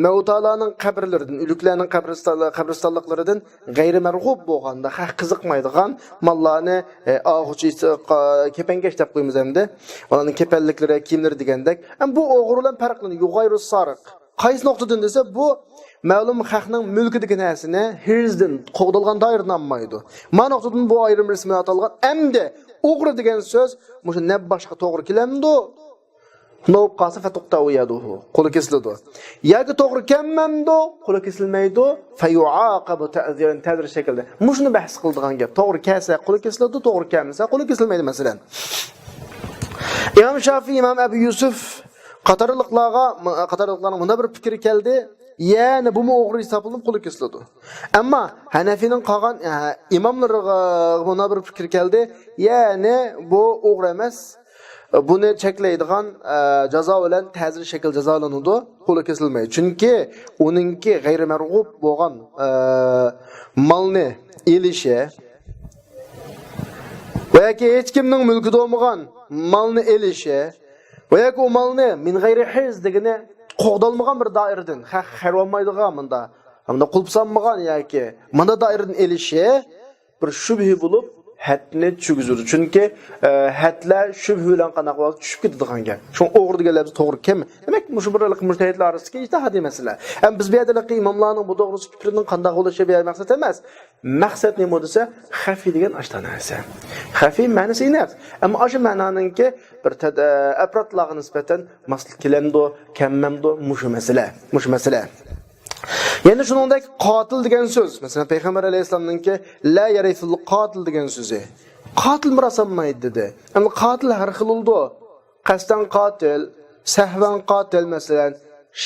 مەۋتالارنىڭ قەبرىلىرىدىن، ئۆلۈكلەرنىڭ قەبرىستان-، قەبرىستانلىقلىرىدىن غەيرىي مەرغۇب بولغان، خەق قىزىقمايدىغان ماللارنى، ئە، ئاغۇچ، كېپەنكەش دەپ قويىمىز ئەمدى. ئۇلارنىڭ كېپەنلىكلىرى، كىيىملىرى دېگەندەك. ئەمما بۇ ئوغرى بىلەن پەرقلىنىدۇ. يۇغايرۇ سارىق. قايسى نۇقتىدىن دېسە، بۇ مەلۇم خەقنىڭ مۈلكىدىكى نەرسىنى ھىرزدىن، قوغدالغان دائىرىدىن ئالمايدۇ. مانا ئۇقتىدىن بۇ ئايرىم رەسمىي ئاتالغان. ئەمدى ئوغرى دېگەن سۆز مۇشۇ نەبباشقا توغرا كېلەمدۇ؟ نوپ قالسا فتقطع يده، قولى كېسىلىدۇ. ياكى توغرا كەلمەمدۇ؟ قولى كېسىلمەيدۇ. فيعاقب تعزيرا، تەزىر شەكلىدە. مۇشۇنى بەھس قىلىدىغان گەپ. توغرا كەلسە قولى كېسىلىدۇ، توغرا كەلمىسە قولى كېسىلمەيدۇ، مەسىلەن. ئىمام شافىي، ئىمام ئەبۇ يۈسۈف قاتارلىقلارغا، قاتارلىقلارنىڭ مۇنداق بىر پىكرى كەلدى. يەنى بۇمۇ ئوغرى ھېسابلىنىپ قولى كېسىلىدۇ. ئەمما ھەنەفىينىڭ قالغان، ئە، ئىماملىرىغا مۇنداق بىر پىكىر كەلدى. يەنى بۇ ئوغرى ئەمەس. بۇنى چەكلەيدىغان، ئە، جازا بىلەن تەزىر شەكىل جازالىنىدۇ، قولى كېسىلمەيدۇ. چۈنكى ئۇنىڭكى غەيرىي مەرغۇب بولغان، ئە، مالنى ئېلىشى ۋە ياكى ھېچ كىمنىڭ مۈلكىدە بولمىغان مالنى ئېلىشى ۋە ياكى ئۇ مالنى مىن غەيرى ھىرز دېگىنى قوغدالمىغان بىر دائىرىدىن، خەق خەۋەر ئالمايدىغان مۇندا، مۇندا قۇلۇپ سالمىغان ياكى مۇندا دائىرىدىن ئېلىشى بىر شۈبھە بولۇپ، ھەدنى چۈشكۈزىدۇ. چۈنكى، ئە، ھەدلەر شۈبھە بىلەن قانداق بولسا چۈشۈپ كېتىدىغان گەپ. شۇڭا ئوغرى دېگەن لەپز توغرا كەلمەيدۇ. دېمەك، مۇشۇ بىر مۇجتەھىدلەر ئارىسىدىكى ئىجتىھادىي مەسىلە. ئەمما بىز بۇ يەردە ئىماملارنىڭ بۇ توغرىسىدا پىكرىنىڭ قانداق بولۇشى بۇ يەردە مەقسەت ئەمەس. مەقسەت نېمە دېسە، خەفىي دېگەن ئاشۇنداق نەرسە. خەفىي مەنىسى ئېنىق. ئەمما ئاشۇ مەنانىڭكى بىر تەد-، ئەپرادلارغا نىسبەتەن ماسلىق كېلەمدۇ، كەلمەمدۇ، مۇشۇ مەسىلە. مۇشۇ مەسىلە. يەنە شۇنىڭدەك قاتىل دېگەن سۆز. مەسىلەن، پەيغەمبەر ئەلەيھىسسالامنىڭكى لا يەرىسۇل قاتىل دېگەن سۆزى. قاتىل مىراس ئالمايدۇ دېدى. ئەمما قاتىل ھەر خىل بولىدۇ. قەستەن قاتىل، سەھۋەن قاتىل، مەسىلەن،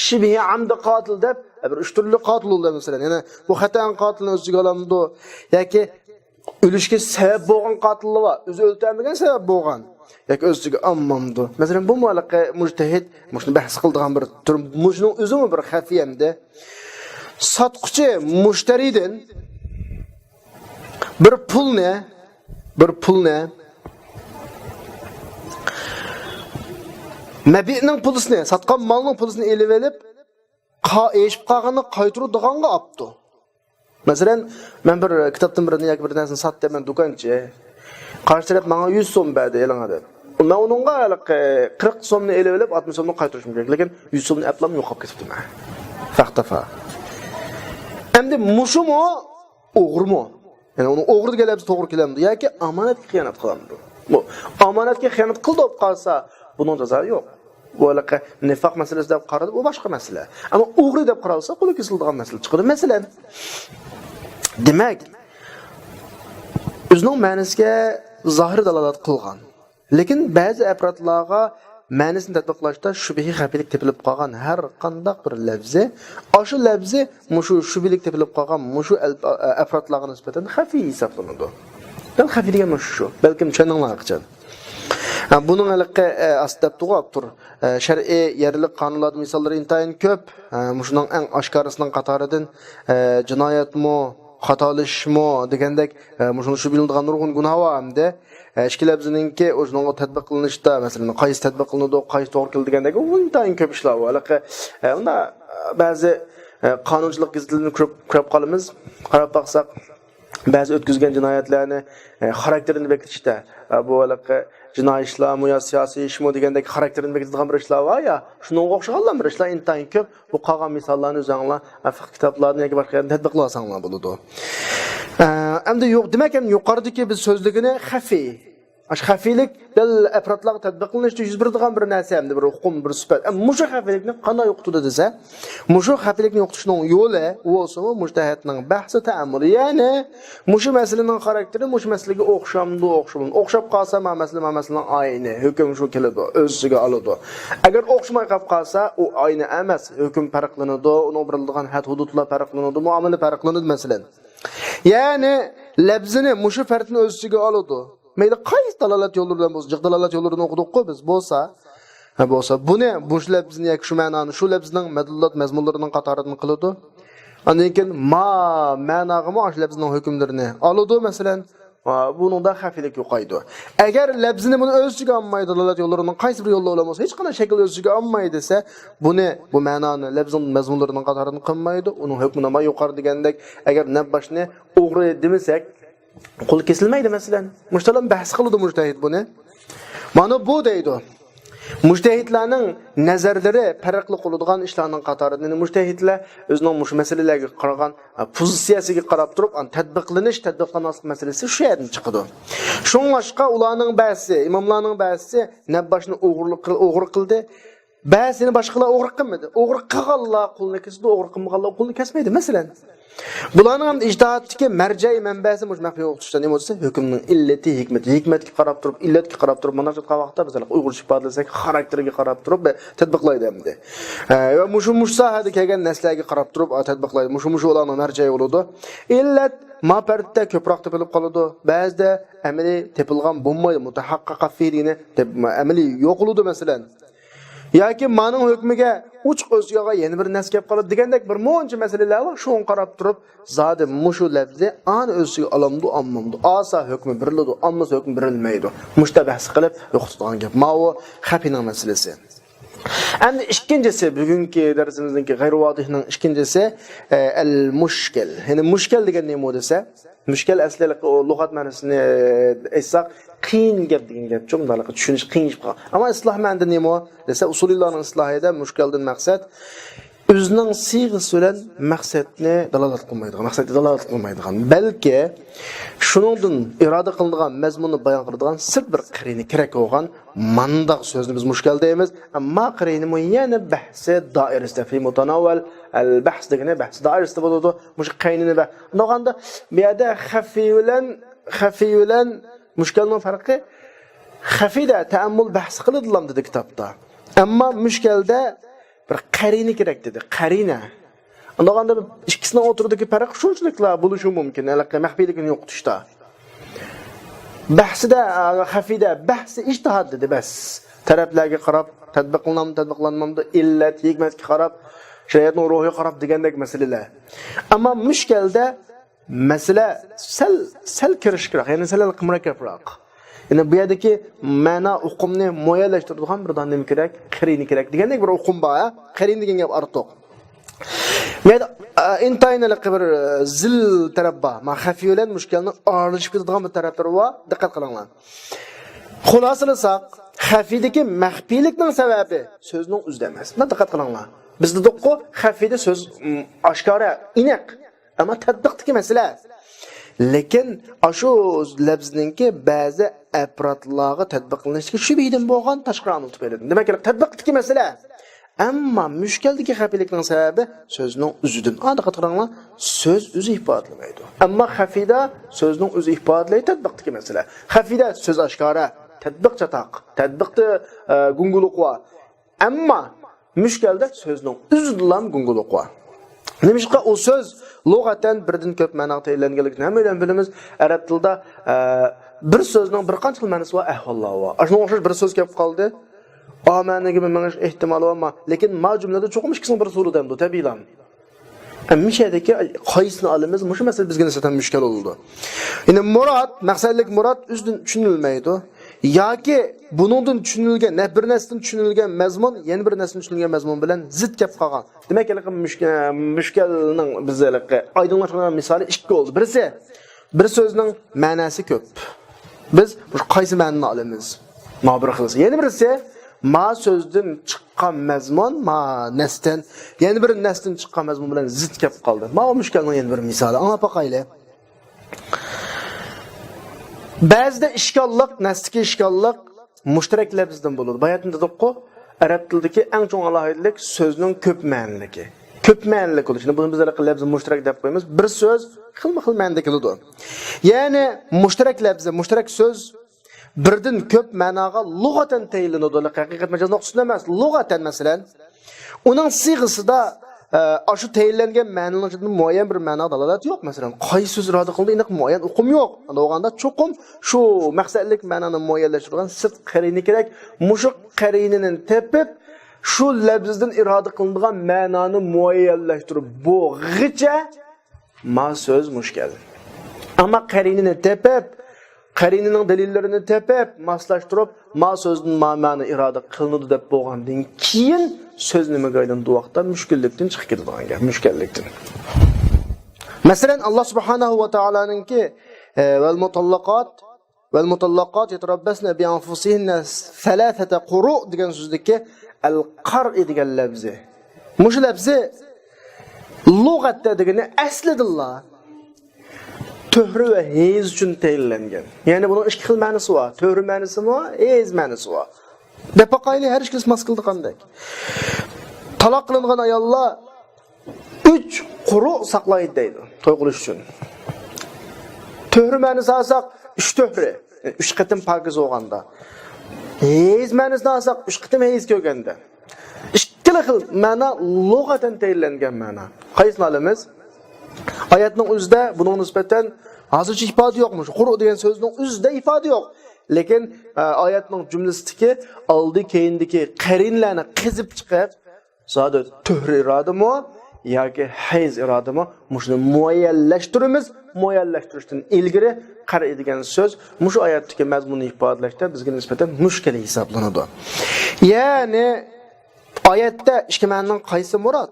شىبھى ئامدى قاتىل دەپ، بىر ئۈچ تۈرلۈك قاتىل بولىدۇ، مەسىلەن. يەنە بۇ خەتەن قاتىلنى ئۆز ئىچىگە ئالامدۇ؟ ياكى ئۆلۈشكە سەۋەب بولغان قاتىللار بار. ئۆزى ئۆلتۈرمىگەن، سەۋەب بولغان. ياكى ئۆز ئىچىگە ئالمامدۇ؟ مەسىلەن، بۇمۇ ھېلىقى مۇجتەھىد مۇشۇنى بەھس قىلىدىغان بىر تۈر. مۇشۇنىڭ ئۆزىمۇ بىر خەفىي ئەمدى. ساتقۇچى مۇشتەرىدىن بىر پۇلنى، بىر پۇلنى، مەبىئنىڭ پۇلىسىنى، ساتقان مالنىڭ پۇلىسىنى ئېلىۋېلىپ، قا-، ئېشىپ قالغاننى قايتۇرىدىغانغا ئاپتۇ. مەسىلەن، مەن بىر كىتابتىن بىرنى ياكى بىر نەرسىنى ساتتىم، مەن دۇكانچى. قارشى تەرەپ ماڭا يۈز سوم بەردى، ئېلىڭا دەپ. مەن ئۇنىڭغا ھېلىقى قىرىق سومنى ئېلىۋېلىپ، ئاتمىش سومنى قايتۇرۇشۇم كېرەك. لېكىن يۈز سومنى ئەپلام يوقاپ كېتىپتىمەن. فەختەفا. ئەمدى مۇشۇمۇ ئوغرىمۇ؟ يەنى ئۇنىڭ ئوغرى دېگەن لەپزى توغرا كېلەمدۇ ياكى ئامانەتكە خىيانەت قىلامدۇ؟ بۇ ئامانەتكە خىيانەت قىلدى بولۇپ قالسا، بۇنىڭ جازاسى يوق. بۇ ھېلىقى نىفاق مەسىلىسى دەپ قارىدى، بۇ باشقا مەسىلە. ئەمما ئوغرى دەپ قارالسا، قولى كېسىلىدىغان مەسىلە چىقىدۇ. مەسىلەن، دېمەك، ئۆزىنىڭ مەنىسىگە زاھىر دالالەت قىلغان، لېكىن بەزى ئەپرادلارغا مەنىسىنى تەتبىقلاشتا شۈبھە خەپىيلىك تېپىلىپ قالغان ھەر قانداق بىر لەپزى، ئاشۇ لەپزى مۇشۇ شۈبھىلىك تېپىلىپ قالغان مۇشۇ ئەل-، ئەپرادلارغا نىسبەتەن خەفىي ھېسابلىنىدۇ. دەل خەفىي دېگەن مۇشۇ شۇ. بەلكىم چۈشەندىڭلاركەن. ھە، بۇنىڭ ھېلىقى، ئە، ئاستى دەپتىغۇ ئاپتور. ئە، شەرئىي يەرلىك قانۇنلاردا مىساللىرى ئىنتايىن كۆپ. ئە، مۇشۇنىڭ ئەڭ ئاشكارىسىنىڭ قاتارىدىن، ئە، جىنايەتمۇ، خاتالىشىشمۇ دېگەندەك، ئە، مۇشۇنىڭ شۈبھىلىنىدىغان نۇرغۇن گۇناھ بار ئەمدى. ئە، ئىككى لەپزىنىڭكى ئۇ شۇنىڭغا تەتبىق قىلىنىشتا، مەسىلەن، قايسى تەتبىق قىلىنىدۇ، قايسى توغرا كېلىدۇ دېگەندەك، ئۇ ئىنتايىن كۆپ ئىشلار بار. ھېلىقى، ئە، ئۇندا بەزى، ئە، قانۇنچىلىق گېزىتلىرىنى كۆرۈپ، كۆرۈپ قالىمىز. قاراپ باقساق، بەزى ئۆتكۈزگەن جىنايەتلەرنى، ئە، خاراكتېرىنى بېكىتىشتە، ئە، بۇ ھېلىقى جىنايى ئىشلارمۇ يا سىياسىي ئىشمۇ دېگەندەك خاراكتېرىنى بېكىتىدىغان بىر ئىشلار بار يا، شۇنىڭغا ئوخشىغانلا بىر ئىشلار ئىنتايىن كۆپ. بۇ قالغان مىساللارنى ئۆزۈڭلار، ئە، فىقھ كىتابلاردىن ياكى باشقا يەردىن تەتبىقلىۋالساڭلار بولىدۇ. ئە، ئەمدى يۇق-، دېمەك، ئەمدى يۇقىرىدىكى بىز سۆزلىگىنى خەفىي. ئاشۇ خەفىيلىك دەل ئەپرادلارغا تەتبىق قىلىنىشتا يۈز بېرىدىغان بىر نەرسە، ئەمدى بىر ئۇقۇم، بىر سۈپەت. ئەمما مۇشۇ خەفىيلىكنى قانداق يوقىتىدۇ دېسە، مۇشۇ خەپىيلىكنى يوقىتىشنىڭ يولى بولسىمۇ مۇجتەھىدنىڭ بەھسى تەئەممۇل. يەنى مۇشۇ مەسىلىنىڭ خاراكتېرى مۇشۇ مەسىلىگە ئوخشامدۇ، ئوخشىمامدۇ؟ ئوخشاپ قالسا، ما مەسىلە، ما مەسىلىنىڭ ئاينى ھۆكۈم شۇ كېلىدۇ، ئۆز ئىچىگە ئالىدۇ. ئەگەر ئوخشىماي قاپ قالسا، ئۇ ئاينى ئەمەس، ھۆكۈم پەرقلىنىدۇ، ئۇنىڭ بېرىلىدىغان ھەد ھۇدۇدلار پەرقلىنىدۇ، مۇئامىلە پەرقلىنىدۇ، مەسىلەن. يەنى لەپزىنى، مۇشۇ پەردىنى ئۆز ئىچىگە ئالىدۇ. مەيلى قايسى دالالەت يوللىرى بىلەن بولسا، جىق دالالەت يوللىرىنى ئوقۇدۇققۇ بىز. بولسا، ھە، بولسا، بۇنى، مۇشۇ لەپزىنى ياكى شۇ مەنانى شۇ لەپزنىڭ مەدلۇلات مەزمۇنلىرىنىڭ قاتارىدىن قىلىدۇ. ئاندىن كېيىن ما مەناغىمۇ ئاشۇ لەپزنىڭ ھۆكۈملىرىنى ئالىدۇ، مەسىلەن. ھە، بۇنىڭدا خەفىيلىك يوقايدۇ. ئەگەر لەپزىنى بۇنى ئۆز ئىچىگە ئالمايدۇ، دالالەت يوللىرىنىڭ قايسى بىر يولى بىلەن بولسا، ھېچقانداق شەكىل ئۆز ئىچىگە ئالمايدۇ دېسە، بۇنى، بۇ مەنانى لەپزنىڭ مەزمۇنلىرىنىڭ قاتارىدىن قىلمايدۇ. ئۇنىڭ ھۆكمى ناما يۇقىرى دېگەندەك، ئەگەر نەبباشنى ئوغرى دېمىسەك، قولى كېسىلمەيدۇ، مەسىلەن. مۇشۇلارنى بەھس قىلىدۇ مۇجتەھىد بۇنى. مانا بۇ دەيدۇ. مۇجتەھىدلەرنىڭ نەزەرلىرى پەرقلىق بولىدىغان ئىشلارنىڭ قاتارىدىن، يەنى مۇجتەھىدلەر ئۆزىنىڭ مۇشۇ مەسىلىلەرگە قارىغان، ئە، پوزىتسىيەسىگە قاراپ تۇرۇپ، ئان تەتبىقلىنىش، تەتبىقلانماسلىق مەسىلىسى شۇ يەردىن چىقىدۇ. شۇڭلاشقا ئۇلارنىڭ بەزىسى، ئىماملارنىڭ بەزىسى نەبباشنى ئوغرىلىق قىل-، ئوغرى قىلدى. بەزىنى باشقىلار ئوغرى قىلمىدى. ئوغرى قىلغانلار قولىنى كېسىدۇ، ئوغرى قىلمىغانلار قولىنى كەسمەيدۇ. مەسىلەن، بۇلارنىڭ ھەم ئىجتىھادتىكى مەرجەئى مەنبەسى مۇشۇ مەخپىي ئوقۇتۇشتا نېمە دېسە، ھۆكۈمنىڭ ئىللىتى، ھېكمىتى، ھېكمەتكە قاراپ تۇرۇپ، ئىللەتكە قاراپ تۇرۇپ، مانا شۇنداق ۋاقىتتا بىز ئۇيغۇرچە ئىپادىلىسەك، خاراكتېرىگە قاراپ تۇرۇپ تەتبىقلايدۇ ئەمدى. ھە، ۋە مۇشۇ، مۇشۇ ساھەدە كەلگەن نەسلەرگە قاراپ تۇرۇپ، ئا، تەتبىقلايدۇ. مۇشۇ، مۇشۇ ئۇلارنىڭ مەرجەئى بولىدۇ. ئىللەت ما پەردىدە كۆپرەك تېپىلىپ قالىدۇ. بەزىدە ئەمەلىي تېپىلغان بولمايدۇ. مۇتەھەققىق فىھ دېگىنى تېپ-، ئەمەلىي يوقىلىدۇ، مەسىلەن. ياكى مانىڭ ھۆكمىگە ئوچۇق ئۆزگىگە يەنە بىر نەس كەپ قالىدۇ دېگەندەك بىر مۇنچە مەسىلىلەر بار. شۇڭا قاراپ تۇرۇپ، زادى مۇشۇ لەپزى ئان ئۆزىگە ئالامدۇ، ئالمامدۇ؟ ئالسا ھۆكمى بېرىلىدۇ، ئالمىسا ھۆكمى بېرىلمەيدۇ. مۇشتا بەھس قىلىپ يوقىتىدىغان گەپ. ماۋۇ خەپىنىڭ مەسىلىسى. ئەمدى ئىككىنچىسى، بۈگۈنكى دەرسىمىزنىڭكى غەيرىۋادىھنىڭ ئىككىنچىسى، ئە، ئەل مۇشكىل. يەنى مۇشكىل دېگەن نېمە دېسە، مۇشكىل ئەسلى ئۇ لۇغەت مەنىسىنى، ئە، ئېيتساق، قىيىن گەپ دېگەن گەپچۇ، مۇنداقلىققا چۈشىنىش قىيىنچىلىق. ئەمما ئىسلاھ مەنىدە نېمە دېسە، ئۇسۇلىيلارنىڭ ئىسلاھىدا مۇشكىلدىن مەقسەت ئۆزىنىڭ سىيغىسى بىلەن مەقسەتنى دالالەت قىلمايدىغان، مەقسەتكە دالالەت قىلمايدىغان، بەلكى شۇنىڭدىن ئىرادە قىلىنىدىغان مەزمۇننى بايان قىلىدىغان سىرت بىر قەرىنە كېرەك بولغان مانداق سۆزنى بىز مۇشكىل دەيمىز. ئەمما قەرىنىمۇ يەنە بەھسى دائىرىسىدە، فى مۇتاناۋەل ئەل بەھس دېگىنى بەھسى دائىرىسىدە بولىدۇ. مۇشۇ قەرىنىنى بە-، ئۇنداغاندا بۇ يەردە خەفىي بىلەن، خەفىي بىلەن مۇشكىلنىڭ پەرقى، خەفىيدە تەئەممۇل بەھس قىلىدىلام دېدى كىتابتا. ئەمما مۇشكىلدە بىر قەرىنە كېرەك دېدى. قەرىنە. ئۇنداغاندا ئىككىسىنىڭ ئوتتۇرىدىكى پەرق شۇنچىلىكلا بولۇشى مۇمكىن، ھېلىقى مەخپىيلىكنى يوقىتىشتا. بەھسىدە، ئە، خەفىيدە بەھسى ئىجتىھاد دېدى، بەس. تەرەپلەرگە قاراپ، تەتبىقلىنامدۇ، تەتبىقلانمامدۇ، ئىللەت، ھېكمەتكە قاراپ، شەرىئەتنىڭ روھىغا قاراپ دېگەندەك مەسىلىلەر. ئەمما مۇشكەلدە مەسىلە سەل، سەل كىرىشىكراق، يەنى سەل مۇرەككەپراق. يەنى بۇ يەردىكى مەنا ئۇقۇمنى مۇئەييەنلەشتۈرىدىغان بىر نېمە كېرەك؟ قەرىنە كېرەك دېگەندەك بىر ئۇقۇم بار، ھە؟ قەرىنە دېگەن گەپ ئارتۇق. مەيدە، ئە، ئىنتايىن ھېلىقى بىر، ئە، زىل تەرەپ بار. ما خەفىي بىلەن مۇشكىلنىڭ ئارىلىشىپ كېتىدىغان بىر تەرەپلىرى بار. دىققەت قىلىڭلار. خۇلاسىلىساق، خەفىيدىكى مەخپىيلىكنىڭ سەۋەبى سۆزنىڭ ئۆزىدە ئەمەس. مۇنداق دىققەت قىلىڭلار. بىز دېدۇققۇ، خەفىيدە سۆز، م، ئاشكارا، ئېنىق. ئەمما تەتبىقتىكى مەسىلە. لېكىن ئاشۇ لەپزنىڭكى بەزى ئەپرادلارغا تەتبىقلىنىشتىكى شۈبھىدىن بولغان تاشقى ئامىل تۈپەيلىدىن. دېمەك، تەتبىقتىكى مەسىلە. ئەمما مۇشكەلدىكى خەپىيلىكنىڭ سەۋەبى سۆزنىڭ ئۆزىدىن. ئا، دىققەت قىلىڭلار، سۆز ئۆزى ئىپادىلىمەيدۇ. ئەمما خەفىيدە سۆزنىڭ ئۆزى ئىپادىلەيدۇ، تەتبىقتىكى مەسىلە. خەفىيدە سۆز ئاشكارا، تەتبىق چاتاق، تەتبىقتە، ئە، گۇڭگىلىق بار. ئەمما مۇشكەلدە سۆزنىڭ ئۆزىدىلا گۇڭگىلىق بار. نېمىشقا ئۇ سۆز لۇغەتەن بىردىن كۆپ مەناغا تەيىنلەنگەنلىكىنى ھەممەيلەن بىلىمىز. ئەرەب تىلىدا، ئە، بىر سۆزنىڭ بىر قانچە خىل مەنىسى بار، ئەھۋاللار بار. ئاشۇنىڭغا ئوخشاش بىر سۆز كەپ قالدى. ئا مەنىگە مېڭىش ئېھتىمالى بار. لېكىن ما جۈملىدە چوقۇم ئىككىسىنىڭ بىرسى بولىدۇ ئەمدى، تەبىئىيلا. ئە، مۇشۇ يەردىكى قايسىنى ئالىمىز؟ مۇشۇ مەسىلە بىزگە نىسبەتەن مۇشكىل بولىدۇ. يەنى مۇراد، مەقسەتلىك مۇراد ئۆزىدىن چۈشىنىلمەيدۇ. ياكى بۇنىڭدىن چۈشىنىلگەن، نە-، بىر نەرسىدىن چۈشىنىلگەن مەزمۇن يەنە بىر نەرسىدىن چۈشىنىلگەن مەزمۇن بىلەن زىت كەپ قالغان. دېمەك، ھېلىقى مۇشك-، مۇشكەلنىڭ بىز ھېلىقى ئايدىڭلاشتۇرغان مىسالى ئىككى بولدى. بىرسى، بىر سۆزنىڭ مەناسى كۆپ. بىز مۇشۇ قايسى مەنىنى ئالىمىز؟ ما بىر خىل. يەنە بىرسى، ما سۆزدىن چىققان مەزمۇن، ما نەستىن، يەنە بىر نەستىن چىققان مەزمۇن بىلەن زىت كەپ قالدى. ما مۇشكەلنىڭ يەنە بىر مىسالى. ئاڭلاپ باقايلى. بەزىدە ئىشكاللىق، نەستىكى ئىشكاللىق مۇشتەرەك لەپزدىن بولىدۇ. باياتىن دېدۇققۇ، ئەرەب تىلىدىكى ئەڭ چوڭ ئالاھىدىلىك سۆزنىڭ كۆپ مەنىلىكى. كۆپ مەنىلىك بولۇشى. بۇنى بىز ھېلىقى لەپزى مۇشتەرەك دەپ قويىمىز. بىر سۆز خىلمۇ خىل مەنىدە كېلىدۇ. يەنى مۇشتەرەك لەپزى، مۇشتەرەك سۆز بىردىن كۆپ مەناغا لۇغەتەن تەيىنلىنىدۇ. ھېلىقى ھەقىقەت مەجاز نۇقتىسىدىن ئەمەس، لۇغەتەن، مەسىلەن. ئۇنىڭ سىيغىسىدا، ئە، ئاشۇ تەيىنلەنگەن مەنىنىڭ ئىچىدە مۇئەييەن بىر مەنا دالالەت يوق. مەسىلەن، قايسى سۆز ئىرادە قىلىندى، ئېنىق مۇئەييەن ئۇقۇم يوق. ئۇنداق بولغاندا چوقۇم شۇ مەقسەتلىك مەنانى مۇئەييەنلەشتۈرىدىغان سىرت قەرىنە كېرەك. مۇشۇ قەرىنىنى تېپىپ، شۇ لەپزدىن ئىرادە قىلىنىدىغان مەنانى مۇئەييەنلەشتۈرۈپ بولغىچە ما سۆز مۇشكەل. ئەمما قەرىنىنى تېپىپ، قەرىنىنىڭ دەلىللىرىنى تېپىپ، ماسلاشتۇرۇپ، ما سۆزدىن ما مەنە ئىرادە قىلىنىدۇ دەپ بولغاندىن كېيىن، سۆز نېمىگە ئايلىنىدۇ؟ ۋاقىتتا مۈشكۈللۈكتىن چىقىپ كېتىدىغان گەپ، مۈشكەللىكتىن. مەسىلەن، ئاللا سۇبھانەھۇ ۋە تائالانىڭكى، ئە، ۋەل مۇتاللىقات «ۋەل مۇتەللەقاتۇ يەتەرەببەسنە بىئەنفۇسىھىننە سەلاسەتە قۇرۇ» دېگەن سۆزدىكى ئەل قەرئى دېگەن لەپزى. مۇشۇ لەپزى لۇغەتتە دېگىنى ئەسلىدىنلا تۆھرە ۋە ھەيز ئۈچۈن تەيىنلەنگەن. يەنى بۇنىڭ ئىككى خىل مەنىسى بار. تۆھرە مەنىسىمۇ، ھەيز مەنىسى بار. دەپ باقايلى، ھەر ئىككىلىسى ماس كېلىدىغاندەك. تالاق قىلىنغان ئاياللار ئۈچ قۇرۇ ساقلايدۇ دەيدۇ، توي قىلىش ئۈچۈن. تۆھرە مەنىسى ئالساق، ئۈچ تۆھرە، ئۈچ قېتىم پاكىز بولغاندا. ھەيز مەنىسىنى ئالساق، ئۈچ قېتىم ھەيز كۆرگەندە. ئىككىلا خىل مەنا لۇغەتەن تەيىنلەنگەن مەنا. قايسىنى ئالىمىز؟ ئايەتنىڭ ئۆزىدە بۇنىڭغا نىسبەتەن ھازىرچە ئىپادە يوق. مۇشۇ قۇرۇ دېگەن سۆزنىڭ ئۆزىدە ئىپادە يوق. لېكىن، ئە، ئايەتنىڭ جۈملىسىدىكى ئالدى كەينىدىكى قەرىنلەرنى قېزىپ چىقىپ، زادى تۆھرە ئىرادىمۇ ياكى ھەيز ئىرادىمۇ، مۇشۇنى مۇئەييەنلەشتۈرىمىز. مۇئەييەنلەشتۈرۈشتىن ئىلگىرى قەرئى دېگەن سۆز مۇشۇ ئايەتتىكى مەزمۇننى ئىپادىلەشتە بىزگە نىسبەتەن مۈشكۈل ھېسابلىنىدۇ. يەنى ئايەتتە ئىككى مەنىنىڭ قايسى مۇراد؟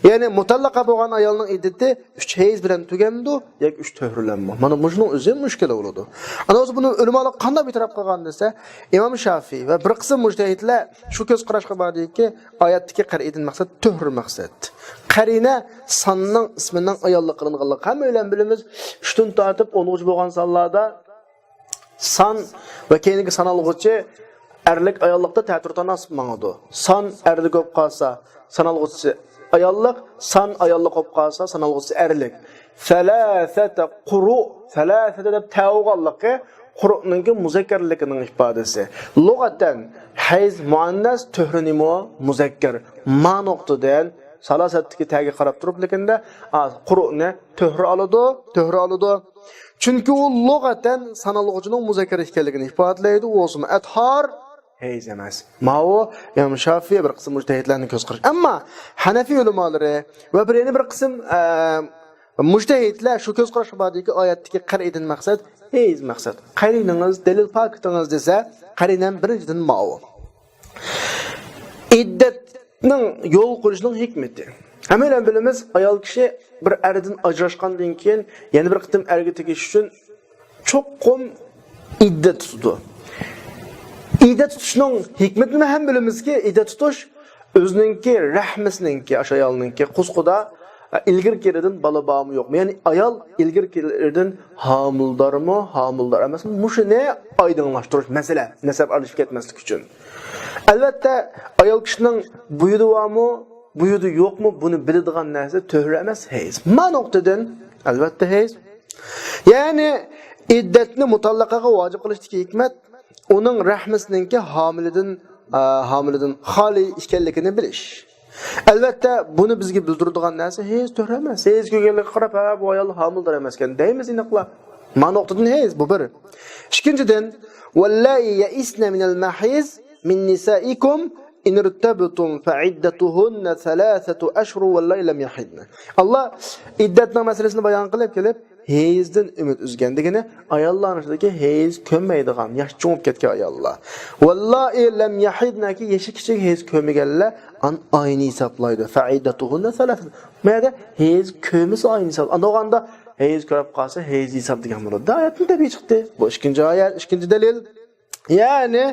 يەنى مۇتەللىقە بولغان ئايالنىڭ ئىددىتى ئۈچ ھەيز بىلەن تۈگەمدۇ ياكى ئۈچ تۆھرە بىلەنمۇ؟ مانا مۇشۇنىڭ ئۆزى مۈشكۈل بولىدۇ. ئانا ئۆزى بۇنى ئۆلىمالار قانداق بىتەرەپ قىلغان دېسە، ئىمام شافىي ۋە بىر قىسىم مۇجتەھىدلەر شۇ كۆز قاراشقا باردىكى، ئايەتتىكى قەرئىدىن مەقسەت تۆھرە مەقسەت. قەرىنە ساننىڭ ئىسمىنىڭ ئاياللىق قىلىنغانلىقى ھەممە بىلەن بىلىمىز. ئۈچتىن تارتىپ ئونغىچە بولغان سانلاردا سان ۋە كېيىنكى سانالغۇچى ئەرلىك ئاياللىقتا تەتۈر تاناسىپ ماڭىدۇ. سان ئەرلىك بولۇپ قالسا، سانالغۇچىسى ئاياللىق، سان ئاياللىق بولۇپ قالسا، سانالغۇچىسى ئەرلىك. سەلاسەتە قۇرۇ، سەلاسەتە دەپ تەۋۇغانلىقى قۇرۇنىڭكى مۇزەككەرلىكىنىڭ ئىپادىسى. لۇغەتەن ھەيز مۇئەننەس، تۆھرە نېمە؟ مۇزەككەر. ما نۇقتىدىن سالاسەتتىكى تەگە قاراپ تۇرۇپ، لېكىندە، ئا، قۇرۇنى تۆھرە ئالىدۇ، تۆھرە ئالىدۇ. چۈنكى ئۇ لۇغەتەن سانالغۇچىنىڭ مۇزەككەر ئىكەنلىكىنى ئىپادىلەيدۇ، ئۇ بولسىمۇ ئەتھار، ھەيز ئەمەس. ماۋۇ ئىمام شافىي، بىر قىسىم مۇجتەھىدلەرنىڭ كۆز قارىشى. ئەمما ھەنەفىي ئۆلىمالىرى ۋە بىر يەنە بىر قىسىم، ئە، مۇجتەھىدلەر شۇ كۆز قاراشقا باردىكى، ئايەتتىكى قەرئىدىن مەقسەت ھەيز مەقسەت. قەرىنىڭىز، دەلىل پاكىتىڭىز دېسە، قەرىنەم بىرىنچىدىن ماۋۇ. ئىددەتنىڭ يول قويۇشنىڭ ھېكمىتى. ھەممەيلەن بىلىمىز، ئايال كىشى بىر ئەردىن ئاجراشقاندىن كېيىن يەنە بىر قېتىم ئەرگە تېگىش ئۈچۈن چوقۇم ئىددەت تۇتىدۇ. ئىددەت تۇتۇشنىڭ ھېكمىتىنى ھەم بىلىمىزكى، ئىددەت تۇتۇش ئۆزىنىڭكى، رەھمىسىنىڭكى، ئاشۇ ئايالنىڭكى قۇسقىدا ئىلگىرىكى ئېرىدىن بالا بارمۇ يوقمۇ؟ يەنى ئايال ئىلگىرىكى ئېرىدىن ھامىلىدارمۇ، ھامىلىدار ئەمەسمۇ؟ مۇشۇنى ئايدىڭلاشتۇرۇش مەسىلە، نەسەب ئارىلىشىپ كەتمەسلىك ئۈچۈن. ئەلۋەتتە، ئايال كىشىنىڭ بويىدا بارمۇ، بويىدا يوقمۇ، بۇنى بىلىدىغان نەرسە تۆھرە ئەمەس، ھەيز. ما نۇقتىدىن، ئەلۋەتتە، ھەيز. يەنى ئىددەتنى مۇتەللىقىگە ۋاجىپ قىلىشتىكى ھېكمەت ئۇنىڭ رەھمىسىنىڭكى ھامىلىدىن، ئە، ھامىلىدىن خالىي ئىكەنلىكىنى بىلىش. ئەلۋەتتە، بۇنى بىزگە بىلدۈرىدىغان نەرسە ھەيز تۆھرە ئەمەس. ھەيز كۆرگەنلىككە قاراپ، ھە، بۇ ئايال ھامىلىدار ئەمەسكەن دەيمىز ئېنىقلا. ما نۇقتىدىن ھەيز، بۇ بىر. ئىككىنچىدىن، ۋەللائى يەئىسنە مىنەل مەھىز مىن نىسائىكۇم ئىن ئىرتەبتۇم فەئىددەتۇھۇننە سەلاسەتۇ ئەشھۇر ۋەللائى لەم يەھىدنە. ئاللا ئىددەتنىڭ مەسىلىسىنى بايان قىلىپ كېلىپ، ھەيزدىن ئۈمىد ئۈزگەن دېگىنى، ئاياللارنىڭ ئىچىدىكى ھەيز كۆنمەيدىغان، ياشى چوڭىيىپ كەتكەن ئاياللار. ۋەللائى لەم يەھىدنەكى، يېشى كىچىك ھەيز كۆرمىگەنلەر، ئان ئاينى ھېسابلايدۇ. فەئىددەتۇھۇننە سەلاسەتۇ. بۇ يەردە ھەيز كۆرمىسە ئاينى ھېساب. ئاندىغاندا ھەيز كۆرۈپ قالسا ھەيز ھېساب دېگەن بولىدۇ. ئايەتتىن تەبىئىي چىقتى. بۇ ئىككىنچى ئايەت، ئىككىنچى دەلىل. يەنى،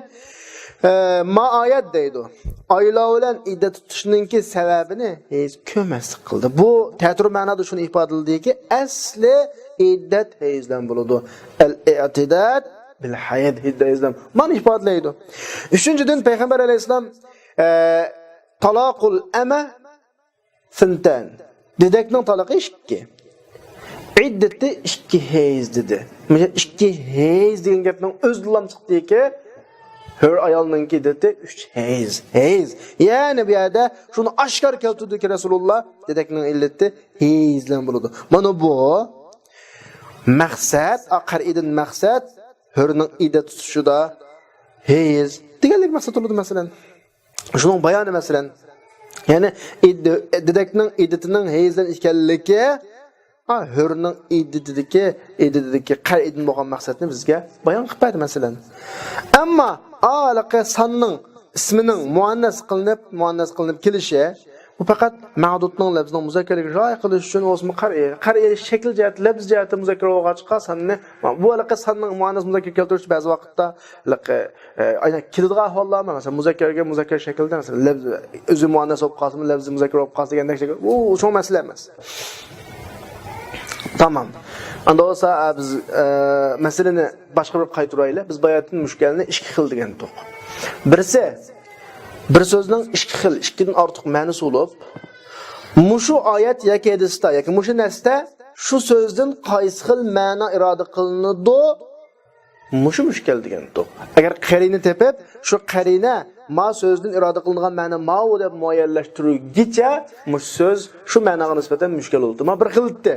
ئە، ما ئايەت دەيدۇ. ئايلار بىلەن ئىددەت تۇتۇشنىڭكى سەۋەبىنى ھەيز كۆرمەسلىك قىلدى. بۇ تەتۈر مەنادا شۇنى ئىپادىلىدىكى، ئەسلى ئىددەت ھەيز بىلەن بولىدۇ. ئەل ئىئتىداد بىل ھەيز، ئىددەت ھەيز بىلەن. مانا ئىپادىلەيدۇ. ئۈچىنچىدىن، پەيغەمبەر ئەلەيھىسسالام، ئە، تالاقۇل ئەمە سىنتان. دېدەكنىڭ تالاقى ئىككى. ئىددىتى ئىككى ھەيز دېدى. مانا ئىككى ھەيز دېگەن گەپنىڭ ئۆزىدىنلا چىقتىكى، ھۆر ئايالنىڭكى ئىددىتى ئۈچ ھەيز. ھەيز. يەنى بۇ يەردە شۇنى ئاشكارا كەلتۈردىكى رەسۇلۇللا، دېدەكنىڭ ئىللىتى ھەيز بىلەن بولىدۇ. مانا بۇ مەقسەت، ئا، قەرئىدىن مەقسەت، ھۆرنىڭ ئىددەت تۇتۇشىدا ھەيز دېگەنلىك مەقسەت بولىدۇ، مەسىلەن. شۇنىڭ بايانى، مەسىلەن، يەنى ئىددە-، دېدەكنىڭ ئىددىتىنىڭ ھەيزدىن ئىكەنلىكى، ھا، ھۆرنىڭ ئىددىتىدىكى، ئىددىتىدىكى قەرئىدىن بولغان مەقسەتنى بىزگە بايان قىلىپ بەردى، مەسىلەن. ئەمما ھېلىقى ساننىڭ ئىسمىنىڭ مۇئەننەس قىلىنىپ، مۇئەننەس قىلىنىپ كېلىشى، بۇ پەقەت مەدۇدنىڭ لەپزىنىڭ مۇزەككەرلىكىنى رىئايە قىلىش ئۈچۈن بولسىمۇ قەرئىي، قەرئىي شەكىل جەھەتتە، لەپز جەھەتتە مۇزەككەر بولغاچقا ساننى، بۇ ھېلىقى ساننىڭ مۇئەننەس مۇزەككەر كەلتۈرۈشتە بەزى ۋاقىتتا ھېلىقى، ئە، ئاينەك كېلىدىغان ئەھۋاللارمۇ، مەسىلەن، مۇزەككەرگە مۇزەككەر شەكىلدە، مەسىلەن، لەپز ئۆزى مۇئەننەس بولۇپ قالسىمۇ، لەپزى مۇزەككەر بولۇپ قالسا دېگەندەك شەكىل، ئۇ چوڭ مەسىلە ئەمەس. تامام. ئەمدى بولسا، ئە، بىز، ئە، مەسىلىنى باشقا بىر قايتۇرايلى. بىز باياتىن مۇشكەلنى ئىككى خىل دېگەنتۇق. بىرسى، بىر سۆزنىڭ ئىككى خىل، ئىككىدىن ئارتۇق مەنىسى بولۇپ، مۇشۇ ئايەت ياكى ھەدىستە ياكى مۇشۇ نەستە شۇ سۆزدىن قايسى خىل مەنا ئىرادە قىلىنىدۇ، مۇشۇ مۇشكەل دېگەنتۇق. ئەگەر قەرىنە تېپىپ، شۇ قەرىنە ما سۆزدىن ئىرادە قىلىنغان مەنا ماۋۇ دەپ مۇئەييەنلەشتۈرگۈچە، مۇشۇ سۆز شۇ مەناغا نىسبەتەن مۇشكەل بولىدۇ. ما بىر خىل ئىدى.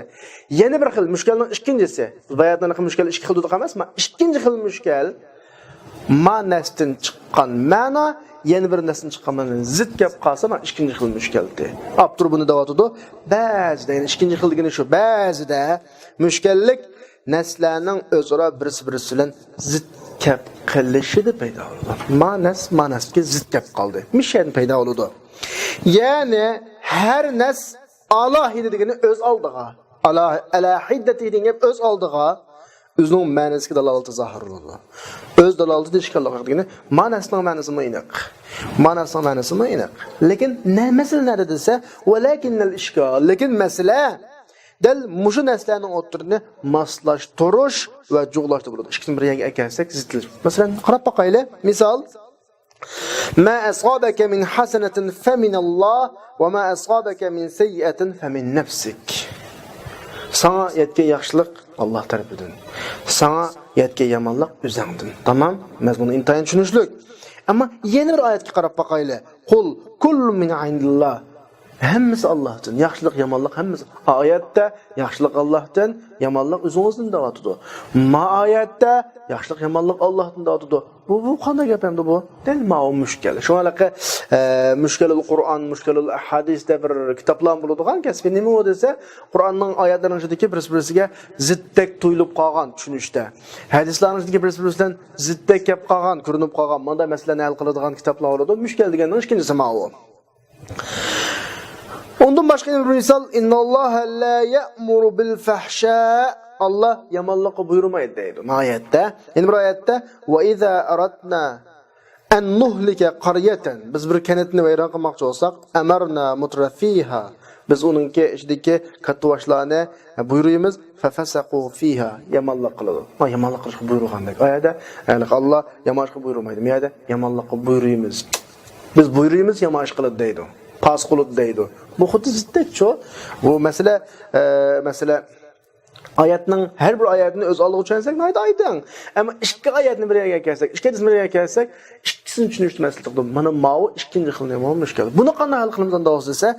يەنە بىر خىل، مۇشكەلنىڭ ئىككىنچىسى. بىز باياتىن مۇشكەل ئىككى خىل دېدۇق ئەمەسمۇ؟ ئىككىنچى خىل مۇشكەل، ما نەستىن چىققان مەنا يەنە بىر نەستىن چىققان مەنىدىن زىت كەپ قالسا، ما ئىككىنچى خىل مۇشكەلدى. ئاپتور بۇنى دەۋاتىدۇ. بەزىدە، يەنى ئىككىنچى خىل دېگىنى شۇ، بەزىدە مۇشكەللىك نەسلەرنىڭ ئۆزئارا بىرسى-بىرسى بىلەن زىت كەپ قېلىشىدا پەيدا بولىدۇ. ما نەس ما نەسكە زىت كەپ قالدى. مىشەن پەيدا بولىدۇ. يەنى ھەر نەس ئالاھىدە دېگىنى ئۆز ئالدىغا. ئالا-، ئەلاھىدەتى دېگەن گەپ ئۆز ئالدىغا ئۆزىنىڭ مەنىسىگە دالالىتى زاھىر بولىدۇ. ئۆز دالالىتىدە ئىشكاللىق يوق دېگىنى، ما نەسنىڭ مەنىسىمۇ ئېنىق. ما نەسنىڭ مەنىسىمۇ ئېنىق. لېكىن نە-، مەسىلە نەدە دېسە، ۋەلەكىننەل ئىشكال. لېكىن مەسىلە دەل مۇشۇ نەسلەرنىڭ ئوتتۇرىنى ماسلاشتۇرۇش ۋە جۇغلاشتا بولىدۇ. ئىككىسىنى بىر يەرگە ئەكەلسەك، زىتلىشىپ. مەسىلەن، قاراپ باقايلى. مىسال، ما أصابك من حسنة فمن الله وما أصابك من سيئة فمن نفسك. ساڭا يەتكەن ياخشىلىق ئاللاھ تەرىپىدىن. ساڭا يەتكەن يامانلىق ئۆزۈڭدىن. تامام؟ مەزمۇنى ئىنتايىن چۈشىنىشلىك. ئەمما يەنە بىر ئايەتكە قاراپ باقايلى. قل كل من عند الله. ھەممىسى ئاللاھتىن. ياخشىلىق، يامانلىق ھەممىسى. ئايەتتە ياخشىلىق ئاللاھتىن، يامانلىق ئۆزىڭىزدىن دەۋاتىدۇ. ما ئايەتتە ياخشىلىق، يامانلىق ئاللاھتىن دەۋاتىدۇ. بۇ، بۇ قانداق گەپ ئەمدى بۇ؟ دەل ماۋۇ مۇشكەل. شۇڭا ھېلىقى، ئە، مۇشكەلۇل قۇرئان، مۇشكەلۇل ئەھادىس دەپ بىر كىتابلارمۇ بولىدىغان كەسپى. نېمە ئۇ دېسە، قۇرئاننىڭ ئايەتلىرىنىڭ ئىچىدىكى بىرسى-بىرسىگە زىتتەك تۇيۇلۇپ قالغان چۈشىنىشتە. ھەدىسلەرنىڭ ئىچىدىكى بىرسى-بىرسى بىلەن زىتتەك كەپ قالغان، كۆرۈنۈپ قالغان، مانداق مەسىلىلەرنى ھەل قىلىدىغان كىتابلار بولىدۇ. مۇشكەل دېگەننىڭ ئىككىنچىسى ماۋۇ. ئۇندىن باشقا يەنە بىر مىسال، إن الله لا يأمر بالفحشاء. ئاللاھ يامانلىققا بۇيرۇمايدۇ دەيدۇ. ما ئايەتتە؟ يەنە بىر ئايەتتە، وإذا أردنا أن نهلك قرية. بىز بىر كەنتنى ۋەيران قىلماقچى بولساق، أمرنا مترفيها. بىز ئۇنىڭكى ئىچىدىكى كاتتىباشلارنى بۇيرۇيمىز، ففسقوا فيها. يامانلىق قىلىدۇ. ما يامانلىق قىلىشقا بۇيرۇغاندەك. ئايەتتە، يەنى ئاللاھ يامان ئىشقا بۇيرۇمايدۇ. ما يەردە يامانلىققا بۇيرۇيمىز. بىز بۇيرۇيمىز، يامان ئىش قىلىدۇ دەيدۇ. پاسىق بولىدۇ دەيدۇ. بۇ خۇددى زىتتەكچۇ. بۇ مەسىلە، ئە، مەسىلە ئايەتنىڭ، ھەر بىر ئايەتنى ئۆز ئالدىغا چۈشەنسەك ناھايىتى ئايدىڭ. ئەمما ئىككى ئايەتنى بىر يەرگە كەلسەك، ئىككى ھەدىسنى بىر يەرگە كەلسەك، ئىككىسىنى چۈشىنىشتە مەسىلە تۇرىدۇ. مانا ماۋۇ ئىككىنچى خىل نېمە؟ مۇشكەل. بۇنى قانداق ھەل قىلىمىز ئەمدى دېسە،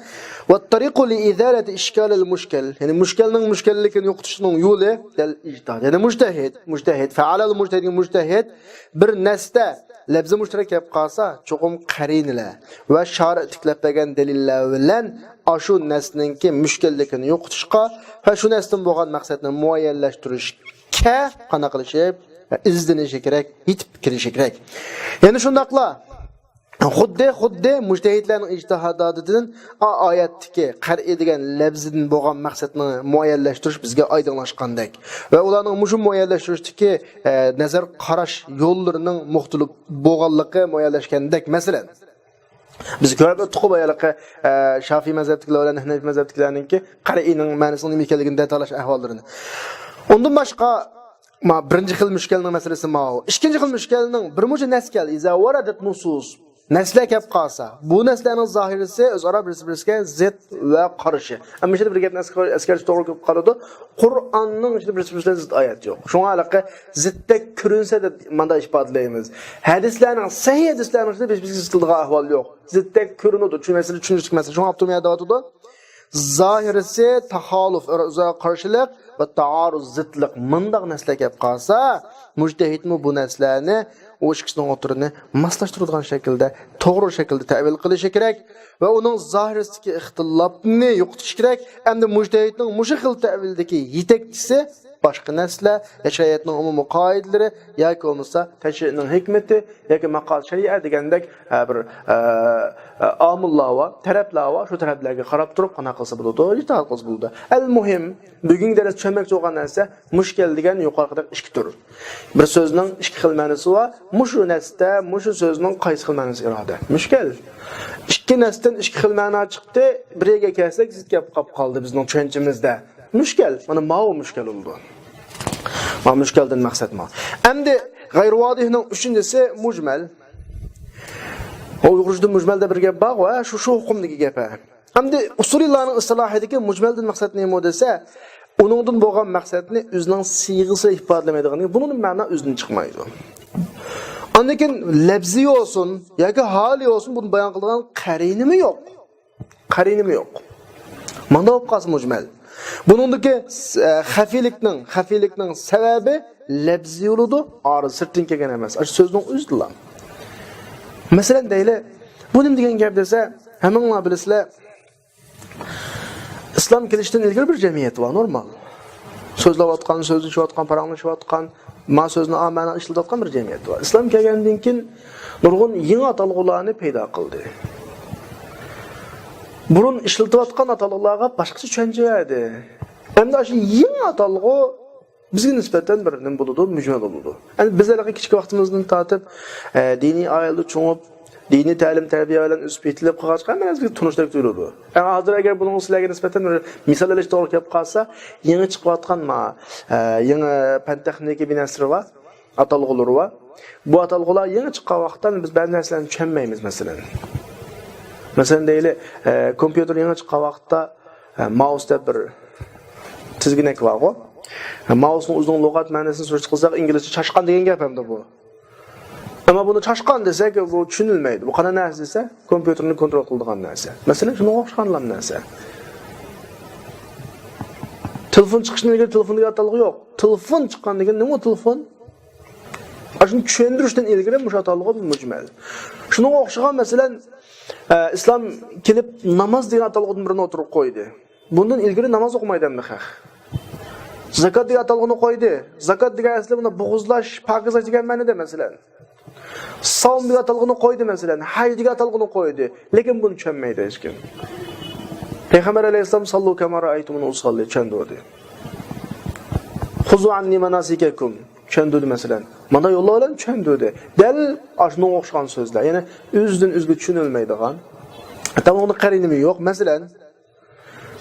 والطريق لإزالة إشكال المشكل. يەنى مۇشكەلنىڭ مۇشكەللىكىنى يوقىتىشنىڭ يولى دەل ئىجتىھاد. يەنى مۇجتەھىد، مۇجتەھىد، فعلەل مۇجتەھىد، مۇجتەھىد بىر نەستە لەپزى مۇشتەرەك كەپ قالسا، چوقۇم قەرىنىلەر ۋە شارىئ تىكلەپ بەرگەن دەلىللەر بىلەن ئاشۇ نەستىنىڭكى مۇشكەللىكىنى يوقىتىشقا ۋە شۇ نەستىن بولغان مەقسەتنى مۇئەييەنلەشتۈرۈشكە قانداق قىلىشى، ئىزدىنىشى كېرەك، يېتىپ كىرىشى كېرەك. يەنە شۇنداقلا خۇددى، خۇددى مۇجتەھىدلەرنىڭ ئىجتىھاداتىدىن ئا-، ئايەتتىكى قەرئىي دېگەن لەپزىدىن بولغان مەقسەتنى مۇئەييەنلەشتۈرۈش بىزگە ئايدىڭلاشقاندەك ۋە ئۇلارنىڭ مۇشۇ مۇئەييەنلەشتۈرۈشتىكى، ئە، نەزەر قاراش يوللىرىنىڭ مۇختەلىپ بولغانلىقى مۇئەييەنلەشكەندەك. مەسىلەن، بىز كۆرۈپ ئۆتتۇققۇ بايىقى، ئە، شافىي مەزھەپتىكىلەر بىلەن ھەنەفىي مەزھەپتىكىلەرنىڭكى قەرئىينىڭ مەنىسىنىڭ نېمە ئىكەنلىكىنى دەتاللاش ئەھۋاللىرىنى. ئۇندىن باشقا، ما، بىرىنچى خىل مۈشكەلنىڭ مەسىلىسى ماۋۇ. ئىككىنچى خىل مۈشكەلنىڭ بىر مۇنچە نەس كەل، إذا وردت نصوص. نەسلەر كەپ قالسا، بۇ نەسلەرنىڭ زاھىرىسى ئۆزئارا بىرسى-بىرسىگە زىت ۋە قارشى. ئەمما شۇ بىر گەپنى ئەسكەر-، ئەسكەرتىش توغرا كېلىپ قالىدۇ. قۇرئاننىڭ ئىچىدە بىرسى-بىرسىگە زىت ئايەت يوق. شۇڭا ھېلىقى زىتتەك كۆرۈنسە دەپ مانداق ئىپادىلەيمىز. ھەدىسلەرنىڭ، سەھىھ ھەدىسلەرنىڭ ئىچىدە بىرسى-بىرسىگە زىت كېلىدىغان ئەھۋال يوق. زىتتەك كۆرۈنىدۇ، چۈشىنىش مەسىلىسى، چۈشىنىشلىك مەسىلە. شۇڭا ئاپتور مۇ يەردە دەۋاتىدۇ. زاھىرىسى تاخالۇف، ئۆزئارا قارشىلىق ۋە تائارۇز، زىتلىق، مۇنداق نەسلەر كەپ قالسا، مۇجتەھىدمۇ بۇ نەسلەرنى، ئۇ ئىككىسىنىڭ ئوتتۇرىنى ماسلاشتۇرىدىغان شەكىلدە، توغرا شەكىلدە تەۋىل قىلىشى كېرەك ۋە ئۇنىڭ زاھىرىسىدىكى ئىختىلاپنى يوقىتىشى كېرەك. ئەمدى مۇجتەھىدنىڭ مۇشۇ خىل تەۋىلدىكى يېتەكچىسى باشقا نەرسىلەر، يا شەرىئەتنىڭ ئومۇمىي قائىدىلىرى، ياكى بولمىسا تەشرىئنىڭ ھېكمىتى، ياكى ماقال شەرىئە دېگەندەك، ئە، بىر، ئە، ئە، ئامىللار بار، تەرەپلەر بار، شۇ تەرەپلەرگە قاراپ تۇرۇپ قانداق قىلسا بولىدۇ، ئىجتىھات قىلسا بولىدۇ. ئەل مۇھىم، بۈگۈنكى دەرستە چۈشەنمەكچى بولغان نەرسە مۇشكەل دېگەن يۇقىرىقىدەك ئىككى تۈر. بىر سۆزنىڭ ئىككى خىل مەنىسى بار، مۇشۇ نەرسىدە، مۇشۇ سۆزنىڭ قايسى خىل مەنىسى ئىپادە؟ مۇشكەل. ئىككى نەرسىدىن ئىككى خىل مەنا چىقتى، بىرىگە كەلسەك زىت گەپ قاپ قالدى بىزنىڭ چۈشەنچىمىزدە. مۈشكەل. مانا ماۋۇ مۈشكەل بولىدۇ. مانا مۈشكەلدىن مەقسەت ما. ئەمدى غەيرىۋادىھنىڭ ئۈچىنچىسى مۇجمەل. ئۇيغۇرچىدا مۇجمەل دەپ بىر گەپ بار، ۋە شۇ، شۇ ھۇقۇمدىكى گەپ. ئەمدى ئۇسۇلىيلارنىڭ ئىستىلاھىدىكى مۇجمەلدىن مەقسەت نېمە دېسە، ئۇنىڭدىن بولغان مەقسەتنى ئۆزىنىڭ سىيغىسى ئىپادىلىمەيدىغىنى، بۇنىڭدىن مەنا ئۆزىدىن چىقمايدۇ. ئاندىن كېيىن لەپزى بولسۇن ياكى ھالى بولسۇن، بۇنى بايان قىلىدىغان قەرىنىمۇ يوق. قەرىنىمۇ يوق. ماندا بولۇپ قالسا مۇجمەل. بۇنىڭدىكى، ئە، خەفىيلىكنىڭ، خەفىيلىكنىڭ سەۋەبى لەپزىي بولىدۇ، ئارا سىرتتىن كەلگەن ئەمەس. ئاشۇ سۆزنىڭ ئۆزىدىلا. مەسىلەن دەيلى، بۇ نېمە دېگەن گەپ دېسە، ھەممىڭلار بىلىسىلەر، ئىسلام كېلىشتىن ئىلگىرى بىر جەمئىيەت بار، نورمال. سۆزلەۋاتقان، سۆزلىشىۋاتقان، پاراڭلىشىۋاتقان، ما سۆزنى ئا مەنىدە ئىشلىتىۋاتقان بىر جەمئىيەت بار. ئىسلام كەلگەندىن كېيىن نۇرغۇن يېڭى ئاتالغۇلارنى پەيدا قىلدى. بۇرۇن ئىشلىتىۋاتقان ئاتالغۇلارغا باشقىچە چۈشەنچە بەردى. ئەمدى ئاشۇ يېڭى ئاتالغۇ بىزگە نىسبەتەن بىر نېمە بولىدۇ، مۈجمەل بولىدۇ. ئەمدى بىز ھېلىقى كىچىك ۋاقتىمىزدىن تارتىپ، ئە، دىنىي ئائىلىدە چوڭىيىپ، دىنىي تەلىم-تەربىيە بىلەن ئۆسۈپ يېتىلىپ قالغاچقا، ھەممە نەرسە بىزگە تونۇشتەك تۇيۇلىدۇ. يەنى ھازىر ئەگەر بۇنىڭغا سىلەرگە نىسبەتەن بىر مىسال ئېلىش توغرا كېلىپ قالسا، يېڭى چىقىۋاتقان ما، ئە، يېڭى پەن-تېخنىكا بىنەسلىرى بار، ئاتالغۇلىرى بار. بۇ ئاتالغۇلار يېڭى چىققان ۋاقىتتا بىز بەزى نەرسىلەرنى چۈشەنمەيمىز، مەسىلەن. مەسىلەن دەيلى، ئە، كومپيۇتېر يېڭى چىققان ۋاقىتتا، ئە، ماۋس دەپ بىر تىزگىنەك بارغۇ. ئە، ماۋسنىڭ ئۆزىنىڭ لۇغەت مەنىسىنى سۈرۈشتە قىلساق، ئىنگلىزچە چاشقان دېگەن گەپ ئەمدى بۇ. ئەمما بۇنى چاشقان دېسەك، بۇ چۈشىنىلمەيدۇ. بۇ قانداق نەرسە دېسە، كومپيۇتېرنى كونترول قىلىدىغان نەرسە. مەسىلەن، شۇنىڭغا ئوخشىغان نەرسە. تېلېفون چىقىشتىن ئىلگىرى تېلېفون دېگەن ئاتالغۇ يوق. تېلېفون چىققاندىن كېيىن نېمە ئۇ تېلېفون؟ ئاشۇنى چۈشەندۈرۈشتىن ئىلگىرى مۇشۇ ئاتالغۇ مۇجمەل. شۇنىڭغا ئوخشىغان، مەسىلەن، ئە، ئىسلام كېلىپ ناماز دېگەن ئاتالغۇدىن بىرنى ئوتتۇرىغا قويدى. بۇندىن ئىلگىرى ناماز ئوقۇمايدۇ ئەمدى خەق. زاكات دېگەن ئاتالغۇنى قويدى. زاكات دېگەن ئەسلى بۇنى بوغۇزلاش، پاكىزلاش دېگەن مەنىدە، مەسىلەن. ساۋم دېگەن ئاتالغۇنى قويدى، مەسىلەن. ھەج دېگەن ئاتالغۇنى قويدى. لېكىن بۇنى چۈشەنمەيدۇ ھېچكىم. پەيغەمبەر ئەلەيھىسسالام، «ساللۇ كەما رەئەيتۇمۇنى ئۇساللى» چۈشەندۈردى. «خۇزۇ ئەننى مەناسىكەكۇم» چۈشەندۈردى، مەسىلەن. مانا يوللار بىلەن چۈشەندۈردى. دەل ئاشۇنىڭغا ئوخشىغان سۆزلەر. يەنى ئۆزىدىن ئۆزىگە چۈشىنىلمەيدىغان. تامامىدا قەرىنىمۇ يوق. مەسىلەن،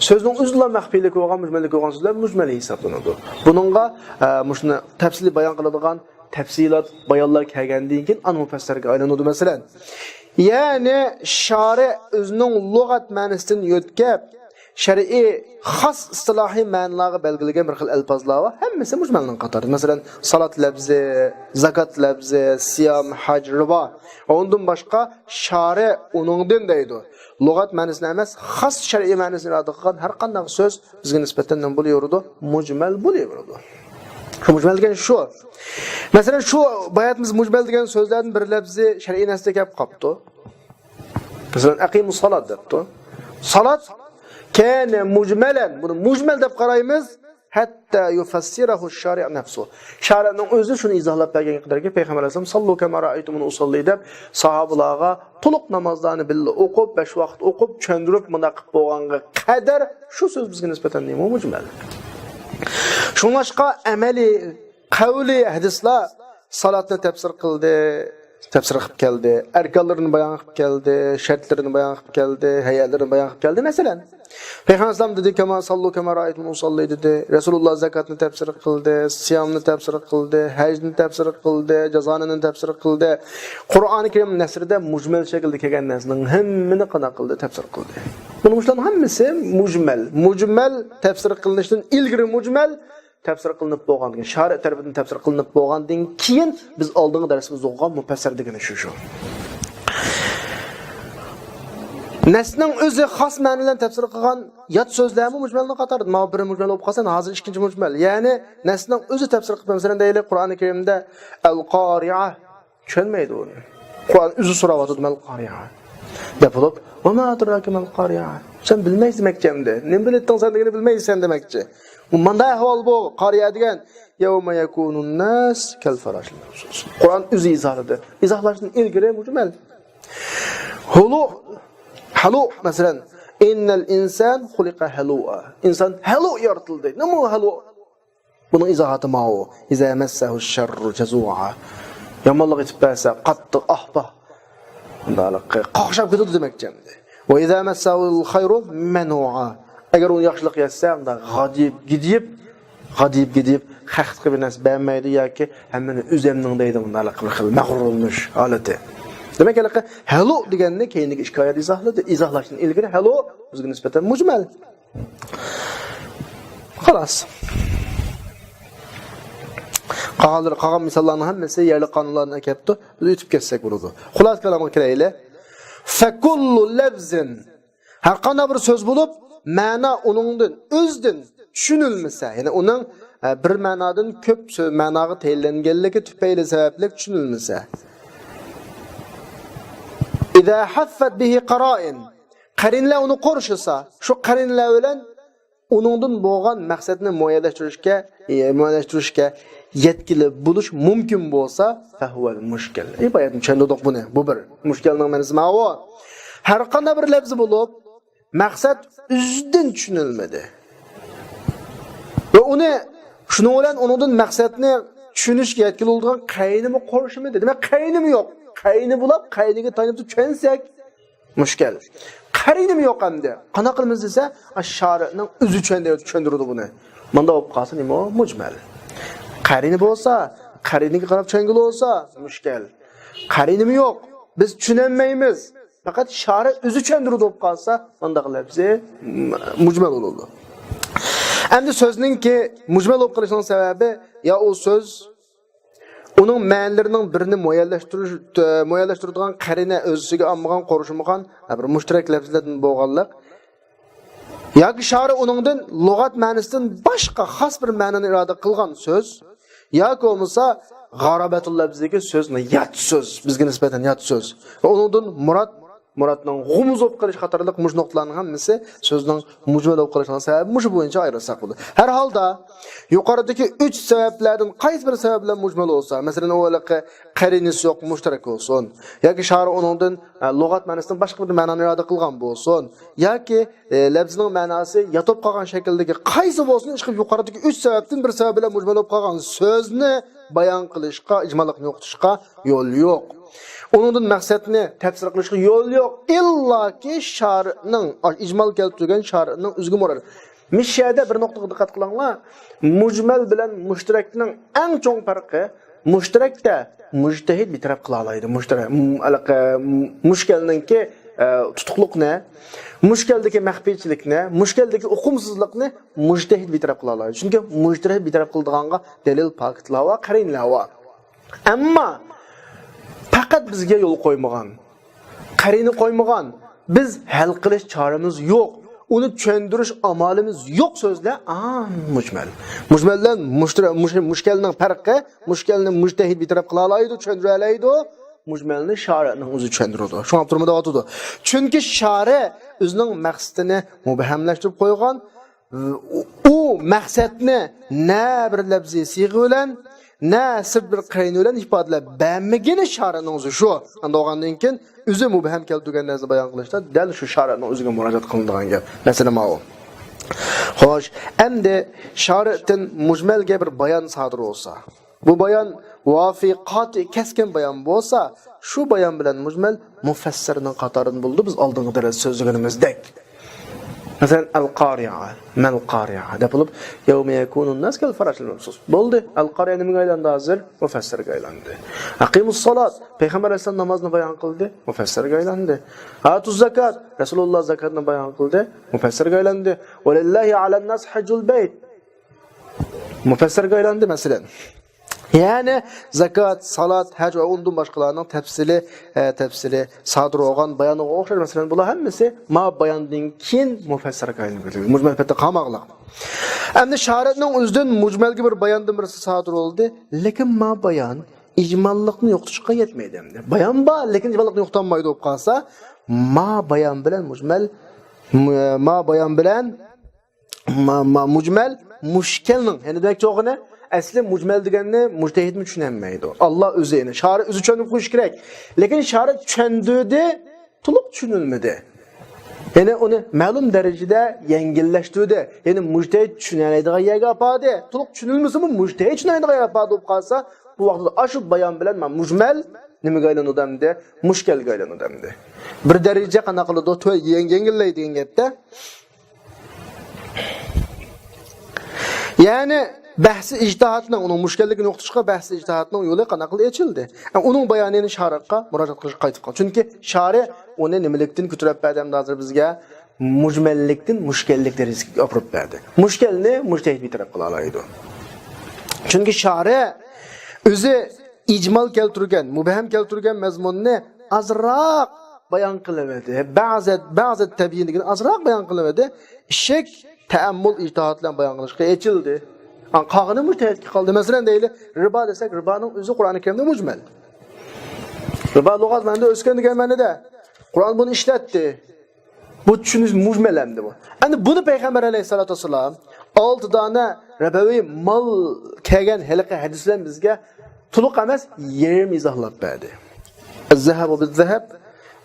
سۆزنىڭ ئۆزىلا مەخپىيلىكى بولغان، مۇجمەللىكى بولغان سۆزلەر مۇجمەل ھېسابلىنىدۇ. بۇنىڭغا، ئە، مۇشۇنى تەپسىلىي بايان قىلىدىغان تەپسىلات بايانلار كەلگەندىن كېيىن ئانا مۇپەسسەرگە ئايلىنىدۇ، مەسىلەن. يەنى شارى ئۆزىنىڭ لۇغەت مەنىسىدىن يۆتكەپ، شەرئىي خاس ئىستىلاھىي مەنىلەرگە بەلگىلىگەن بىر خىل ئەلپازلار بار. ھەممىسى مۇجمەلنىڭ قاتارىدا. مەسىلەن، سالات لەپزى، زاكات لەپزى، سىيام، ھەج، رىبا. ئۇندىن باشقا شارى ئۇنىڭدىن دەيدۇ. لۇغەت مەنىسىنى ئەمەس، خاس شەرئىي مەنىسىنى ئىپادە قىلغان ھەر قانداق سۆز بىزگە نىسبەتەن نېمە بولۇۋېرىدۇ؟ مۇجمەل بولۇۋېرىدۇ. شۇ مۇجمەل دېگەن شۇ. مەسىلەن، شۇ باياتىمىز مۇجمەل دېگەن سۆزلەردىن بىر لەپزى شەرئىي نەستە كەپ قاپتۇ. مەسىلەن، «ئەقىمۇس سالات» دەپتۇ. سالات كان مۇجمەلەن. بۇنى مۇجمەل دەپ قارايمىز. ھەتتا يۇفەسسىرەھۇ شارىئ نەفسۇ. شارىئنىڭ ئۆزى شۇنى ئىزاھلاپ بەرگەنگە قەدەركى پەيغەمبەر ئەلەيھىسسالام «ساللۇ كەما رەئەيتۇمۇنى ئۇساللى» دەپ، ساھابىلارغا تولۇق نامازلارنى بىللە ئوقۇپ، بەش ۋاقىت ئوقۇپ، چۈشەندۈرۈپ، مۇنداق قىلىپ بولغانغا قەدەر شۇ سۆز بىزگە نىسبەتەن نېمە؟ مۇجمەل. شۇڭلاشقا ئەمەلىي، قەۋلىي ھەدىسلەر سالاتنى تەپسىر قىلدى، تەپسىر قىلىپ كەلدى. ئەركانلىرىنى بايان قىلىپ كەلدى، شەرتلىرىنى بايان قىلىپ كەلدى، ھەيئەتلىرىنى بايان قىلىپ كەلدى. مەسىلەن، پەيغەمبەر ئەلەيھىسسالام دېدى، «كەما ساللۇ كەما رەئەيتۇمۇنى ئۇساللى» دېدى. رەسۇلۇللا زاكاتنى تەپسىر قىلدى، سىيامنى تەپسىر قىلدى، ھەجنى تەپسىر قىلدى، جازانىنى تەپسىر قىلدى. قۇرئانى كەرىم نەسرىدە مۇجمەل شەكىلدە كەلگەن نەرسىنىڭ ھەممىنى قانداق قىلدى؟ تەپسىر قىلدى. بۇنىڭ مۇشۇلارنىڭ ھەممىسى مۇجمەل. مۇجمەل تەپسىر قىلىنىشتىن ئىلگىرى مۇجمەل، تەپسىر قىلىنىپ بولغاندىن كېيىن، شارىئ تەرىپىدىن تەپسىر قىلىنىپ بولغاندىن كېيىن، بىز ئالدىنقى دەرسىمىزدە ئوقۇغان مۇپەسسەر دېگىنى شۇ، شۇ. نەسنىڭ ئۆزى خاس مەنىلەرنى تەپسىر قىلغان يات سۆزلەرمۇ مۇجمەلنىڭ قاتارىدا. ماۋۇ بىر مۇجمەل بولۇپ قالسا، ھازىر ئىككىنچى مۇجمەل. يەنى نەسنىڭ ئۆزى تەپسىر قىلىپ، مەسىلەن، دەيلى، قۇرئانى كەرىمدە «ئەل قارىئە» چۈشەنمەيدۇ ئۇنى. قۇرئان ئۆزى سوراۋاتىدۇ، «مەل قارىئە» دەپ بولۇپ، «ۋە ما ئەدراكە مەل قارىئە» سەن بىلمەيسەن دېمەكچى ئەمدى. نېمە بىلىتتىڭ سەن دېگىنى بىلمەيسەن دېمەكچى. بۇ مانداق ئەھۋال بۇ، قارىيە دېگەن. يەۋمە يەكۇنۇن ناس كەل فاراشىل مەبسۇس. قۇرئان ئۆزى ئىزاھلىدى. ئىزاھلاشتىن ئىلگىرى مۇجمەل. ھۇلۇ، ھەلۇ، مەسىلەن، ئىننەل ئىنسان خۇلىقە ھەلۇئا. ئىنسان ھەلۇ يارىتىلدى. نېمە ھەلۇ؟ بۇنىڭ ئىزاھاتى ماۋۇ. ئىزا مەسسەھۇ شەررۇ جەزۇئا. يامانلىق يېتىپ بەرسە، قاتتىق ئاھ-پاھ. مۇنداقلىق قاقشاپ كېتىدۇ دېمەكچى ئەمدى. ۋە ئىزا مەسسەھۇل خەيرۇ مەنۇئا. ئەگەر ئۇنى ياخشىلىق يەتسە، ئۇنداق غادىيىپ، گىدىيىپ، غادىيىپ، گىدىيىپ، خەققە بىر نەرسە بەرمەيدۇ ياكى ھەممىنى ئۆزەمنىڭ دەيدۇ، مۇنداقلىق بىر خىل مەغرۇرلىنىش ھالىتى. دېمەك، ھېلىقى ھەلۇ دېگەننى كەينىدىكى ئىككى ئايەت ئىزاھلىدى. ئىزاھلاشتىن ئىلگىرى ھەلۇ بىزگە نىسبەتەن مۇجمەل. خالاس. قالغانلىرى، قالغان مىساللارنىڭ ھەممىسى يەرلىك قانۇنلاردىن ئەكەپتۇ. بىز ئۆتۈپ كەتسەك بولىدۇ. خۇلاسە كالامغا كىرەيلى. فەكۇللۇ لەفزىن. ھەر قانداق بىر سۆز بولۇپ، مەنا ئۇنىڭدىن، ئۆزىدىن چۈشىنىلمىسە، يەنى ئۇنىڭ، ئە، بىر مەنادىن كۆپ سۆ-، مەناغا تەيىنلەنگەنلىكى تۈپەيلى سەۋەبلىك چۈشىنىلمىسە. ئىزا ھەففەت بىھى قارائىن. قەرىنىلەر ئۇنى قورشىسا، شۇ قەرىنىلەر بىلەن ئۇنىڭدىن بولغان مەقسەتنى مۇئەييەنلەشتۈرۈشكە، ئى، مۇئەييەنلەشتۈرۈشكە يەتكىلى بولۇش مۇمكىن بولسا، فەھۇۋەل مۇشكەل. ئى، باياتىن چۈشەندۈردۇق بۇنى. بۇ بىر. مۇشكەلنىڭ مەنىسى ماۋۇ. ھەر قانداق بىر لەپزى بولۇپ، مەقسەت ئۆزىدىن چۈشىنىلمىدى. ۋە ئۇنى، شۇنىڭ بىلەن ئۇنىڭدىن مەقسەتنى چۈشىنىشكە يەتكىلى بولىدىغان قەرىنىمۇ قورشىمىدى. دېمەك، قەرىنىمۇ يوق. قەرىنى بولۇپ، قەرىنىگە تايىنىپ چۈشەنسەك، مۇشكەل. قەرىنىمۇ يوق ئەمدى. قانداق قىلىمىز دېسە، ئاشۇ شارىئنىڭ ئۆزى چۈشەندۈرىدۇ بۇنى. مۇنداق بولۇپ قالسا نېمە ئۇ؟ مۇجمەل. قەرىنى بولسا، قەرىنىگە قاراپ چۈشەنگىلى بولسا، مۇشكەل. قەرىنىمۇ يوق. بىز چۈشىنەلمەيمىز. پەقەت شارىئ ئۆزى چۈشەندۈرىدۇ بولۇپ قالسا، مۇنداق لەپزى مۇجمەل بولىدۇ. ئەمدى سۆزنىڭكى مۇجمەل بولۇپ قېلىشىنىڭ سەۋەبى يا ئۇ سۆز ئۇنىڭ مەنىلىرىنىڭ بىرىنى مۇئەييەنلەشتۈرۈش، مۇئەييەنلەشتۈرىدىغان قەرىنە ئۆز ئىچىگە ئالمىغان، قورشىمىغان، ھە، بىر مۇشتەرەك لەپزىلەردىن بولغانلىق. ياكى شارىئ ئۇنىڭدىن لۇغەت مەنىسىدىن باشقا خاس بىر مەنىنى ئىرادە قىلغان سۆز. ياكى بولمىسا غارابەتۇل لەپزىدىكى سۆزنى يات سۆز، بىزگە نىسبەتەن يات سۆز. ۋە ئۇنىڭدىن مۇراد مۇرادنىڭ غۇمۇز بولۇپ قېلىش قاتارلىق مۇشۇ نۇقتىلارنىڭ ھەممىسى سۆزنىڭ مۇجمەل بولۇپ قېلىشىنىڭ سەۋەبى مۇشۇ بويىچە ئايرىلساق بولىدۇ. ھەر ھالدا، يۇقىرىدىكى ئۈچ سەۋەبلەردىن قايسى بىر سەۋەب بىلەن مۇجمەل بولسا، مەسىلەن، ئۇ ھېلىقى قەرىنىسى يوق مۇشتەرەك بولسۇن، ياكى شارىئ ئۇنىڭدىن، ئە، لۇغەت مەنىسىدىن باشقا بىر مەنانى ئىرادە قىلغان بولسۇن، ياكى، ئە، لەپزىنىڭ مەناسى ياتىپ قالغان شەكىلدىكى قايسى بولسۇن، ئىشقىلىپ يۇقىرىدىكى ئۈچ سەۋەبتىن بىر سەۋەب بىلەن مۇجمەل بولۇپ قالغان سۆزنى بايان قىلىشقا، ئىجماللىقنى يوقىتىشقا يول يوق. ئۇنىڭدىن مەقسەتنى تەپسىر قىلىشقا يول يوق. ئىللاكى شارىئنىڭ، ئىجمال كەلتۈرگەن شارىئنىڭ ئۆزىگە مۇراد. مۇشۇ يەردە بىر نۇقتىغا دىققەت قىلىڭلار. مۇجمەل بىلەن مۇشتەرەكنىڭ ئەڭ چوڭ پەرقى، مۇشتەرەكتە مۇجتەھىد بىتەرەپ قىلالايدۇ. مۇشتەرەك، م-، ئەلقە-، م-، مۇشكەلنىڭكى، ئە، تۇتۇقلۇقنى، مۇشكەلدىكى مەخپىيچىلىكنى، مۇشكەلدىكى ئۇقۇمسىزلىقنى مۇجتەھىد بىتەرەپ قىلالايدۇ. چۈنكى مۇجتەھىد بىتەرەپ قىلىدىغانغا دەلىل، پاكىتلار بار، قەرىنىلەر بار. ئەمما پەقەت بىزگە يول قويمىغان، قەرىنە قويمىغان، بىز ھەل قىلىش چارىمىز يوق، ئۇنى چۈشەندۈرۈش ئامالىمىز يوق سۆزلەر، ئا، مۇجمەل. مۇجمەل بىلەن مۇشتەرە-، مۇش-، مۇشكەلنىڭ پەرقى، مۇشكەلنى مۇجتەھىد بىتەرەپ قىلالايدۇ، چۈشەندۈرەلەيدۇ. مۇجمەلنى شارىئنىڭ ئۆزى چۈشەندۈرىدۇ. شۇڭا تۈرمىدە ئاتىدۇ. چۈنكى شارىئ ئۆزىنىڭ مەقسىتىنى مۇبھەملەشتۈرۈپ قويغان، ئۇ مەقسەتنى نە بىر لەپزىي سىيغە بىلەن، نە سىرت بىر قەرىنە بىلەن ئىپادىلەپ بەرمىگىنى شارىئنىڭ ئۆزى شۇ. ئاندىن بولغاندىن كېيىن ئۆزى مۇبھەم كەلتۈرگەن نەرسىنى بايان قىلىشتا دەل شۇ شارىئنىڭ ئۆزىگە مۇراجىئەت قىلىنىدىغان گەپ. مەسىلە ماۋۇ. خوش، ئەمدى شارىئتىن مۇجمەلگە بىر بايان سادىر بولسا، بۇ بايان ۋافىي، قاتىئ، كەسكىن بايان بولسا، شۇ بايان بىلەن مۇجمەل مۇفەسسىرنىڭ قاتارىدىن بولىدۇ، بىز ئالدىنقى دەرس سۆزلىگىنىمىزدەك. مەسىلەن، ئەل قارىئە، مەل قارىئە دەپ بولۇپ، يەۋمە يەكۇنۇن ناس كەل فاراشىل مەبسۇس. بولدى. ئەل قارىئە نېمىگە ئايلاندى ھازىر؟ مۇفەسسىرگە ئايلاندى. ئەقىمۇس سالات، پەيغەمبەر ئەلەيھىسسالام نامازنى بايان قىلدى، مۇفەسسىرگە ئايلاندى. ئاتۇز زاكات، رەسۇلۇللا زاكاتنى بايان قىلدى، مۇفەسسىرگە ئايلاندى. ۋەلىللاھى ئەلەن ناس ھەججۇل بەيت. مۇپەسسىرگە ئايلاندى، مەسىلەن. يەنى زاكات، سالات، ھەج ۋە ئۇندىن باشقىلارنىڭ تەپسىلى، ئە، تەپسىلى سادىر بولغان بايانغا ئوخشاش، مەسىلەن، بۇلار ھەممىسى ما باياندىن كېيىن مۇپەسسىرگە ئايلىنىپ كېتىدۇ. مۇجمەل پەتتە قالماقلىق. ئەمدى شارىئنىڭ ئۆزىدىن مۇجمەلگە بىر باياندىن بىرسى سادىر بولدى، لېكىن ما بايان ئىجماللىقنى يوقىتىشقا يەتمەيدۇ ئەمدى. بايان بار، لېكىن ئىجماللىقنى يوقىتالمايدۇ بولۇپ قالسا، ما بايان بىلەن مۇجمەل م-، ما بايان بىلەن ما، ما مۇجمەل مۇشكەلنىڭ، يەنى دېمەكچى بولغىنى، ئەسلى مۇجمەل دېگەننى مۇجتەھىدمۇ چۈشىنەلمەيدۇ. ئاللا ئۆزى، يەنى شارى ئۆزى چۈشەندۈرۈپ قويۇشى كېرەك. لېكىن شارى چۈشەندۈردى، تولۇق چۈشىنىلمىدى. يەنى ئۇنى مەلۇم دەرىجىدە يەڭگىللەشتۈردى. يەنى مۇجتەھىد چۈشىنەلەيدىغان يەرگە ئاپاردى. تولۇق چۈشىنىلمىسىمۇ مۇجتەھىد چۈشىنەلەيدىغان يەرگە ئاپاردى بولۇپ قالسا، بۇ ۋاقىتتا ئاشۇ بايان بىلەن ما مۇجمەل نېمىگە ئايلىنىدۇ ئەمدى؟ مۇشكەلگە ئايلىنىدۇ ئەمدى. بىر دەرىجە قانداق قىلىدۇ؟ تۆ-، يەڭ-، يەڭگىللەيدۇ دېگەن گەپتە. يەنى بەھسى ئىجتىھادنىڭ، ئۇنىڭ مۇشكەللىكىنى يوقىتىشقا بەھسى ئىجتىھادنىڭ يولى قانداق قىلىپ ئېچىلدى؟ ئە، ئۇنىڭ بايانىنى شارىغا مۇراجىئەت قىلىشقا قايتىپ قالدى. چۈنكى شارى ئۇنى نېمىلىكتىن كۆتۈرۈپ بەردى ئەمدى ھازىر بىزگە؟ مۇجمەللىكتىن مۇشكەللىك دەرىجىسىگە ئاپىرىپ بەردى. مۇشكەلنى مۇجتەھىد بىر تەرەپ قىلالايدۇ. چۈنكى شارى ئۆزى ئىجمال كەلتۈرگەن، مۇبھەم كەلتۈرگەن مەزمۇننى ئازراق بايان قىلىۋەردى. بەزى، بەزى تەبىئىي دېگەن ئازراق بايان قىلىۋەردى. ئىشىك تەئەممۇل ئىجتىھاد بىلەن بايان قىلىشقا ئېچىلدى. ئا، قالغىنى مۇجتەھىدكە قالدى. مەسىلەن، دەيلى، رىبا دېسەك، رىبانىڭ ئۆزى قۇرئانى كەرىمدە مۇجمەل. رىبا لۇغەت مەنىدە ئۆسكەن دېگەن مەنىدە. قۇرئان بۇنى ئىشلەتتى. بۇ چۈشىنىش مۇجمەل ئەمدى بۇ. ئەمدى بۇنى پەيغەمبەر ئەلەيھىسسالاتۇ ۋەسسالام ئالتە دانە رىبەۋى مال كەلگەن ھېلىقى ھەدىس بىلەن بىزگە تولۇق ئەمەس، يېرىم ئىزاھلاپ بەردى. الذهب بالذهب،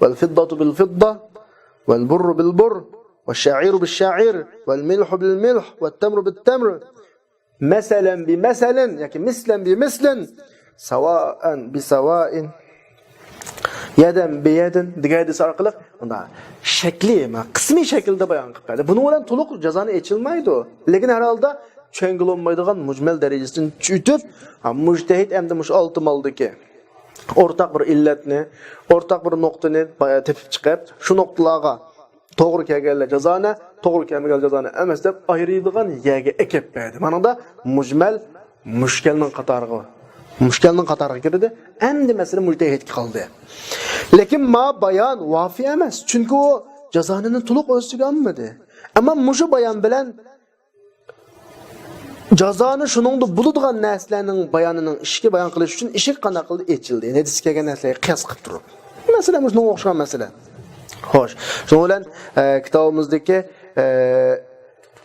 والفضة بالفضة، والبر بالبر، والشعير بالشعير، والملح بالملح، والتمر بالتمر، مەسەلەن بىمەسەلىن ياكى مىسلەن بىمىسلىن، ساۋائەن بىساۋائىن، يەدەن بىيەدىن دېگەن ھەدىس ئارقىلىق مۇنداق شەكلىي، قىسمىي شەكىلدە بايان قىلىپ بەردى. بۇنىڭ بىلەن تولۇق جازانى ئېچىلمايدۇ. لېكىن ھەر ھالدا چۈشەنگىلى بولمايدىغان مۇجمەل دەرىجىسىدىن ئۆتۈپ، ھا، مۇجتەھىد ئەمدى مۇشۇ ئالتە مالدىكى ئورتاق بىر ئىللەتنى، ئورتاق بىر نۇقتىنى تېپىپ چىقىپ، شۇ نۇقتىلارغا توغرا كەلگەنلەر جازانە، توغرا كەلمىگەنلەر جازانە ئەمەس دەپ ئايرىيدىغان يەرگە ئەكەپ بەردى. مانىڭدا مۇجمەل مۇشكەلنىڭ قاتارىغا، مۇشكەلنىڭ قاتارىغا كىردى. ئەمدى مەسىلە مۇجتەھىدكە قالدى. لېكىن ما بايان ۋافىي ئەمەس، چۈنكى ئۇ جازانىنى تولۇق ئۆز ئۈستىگە ئالمىدى. ئەمما مۇشۇ بايان بىلەن جازانى شۇنىڭدا بولىدىغان نەرسىلەرنىڭ بايانىنىڭ ئىشىكى بايان قىلىش ئۈچۈن ئىشىك قانداق قىلدى؟ ئېچىلدى. يەنى ھەدىستە كەلگەن نەرسىلەرگە قىياس قىلىپ تۇرۇپ. مەسىلەن، مۇشۇنىڭغا ئوخشىغان مەسىلە. خوش. شۇنىڭ بىلەن، ئە، كىتابىمىزدىكى، ئە،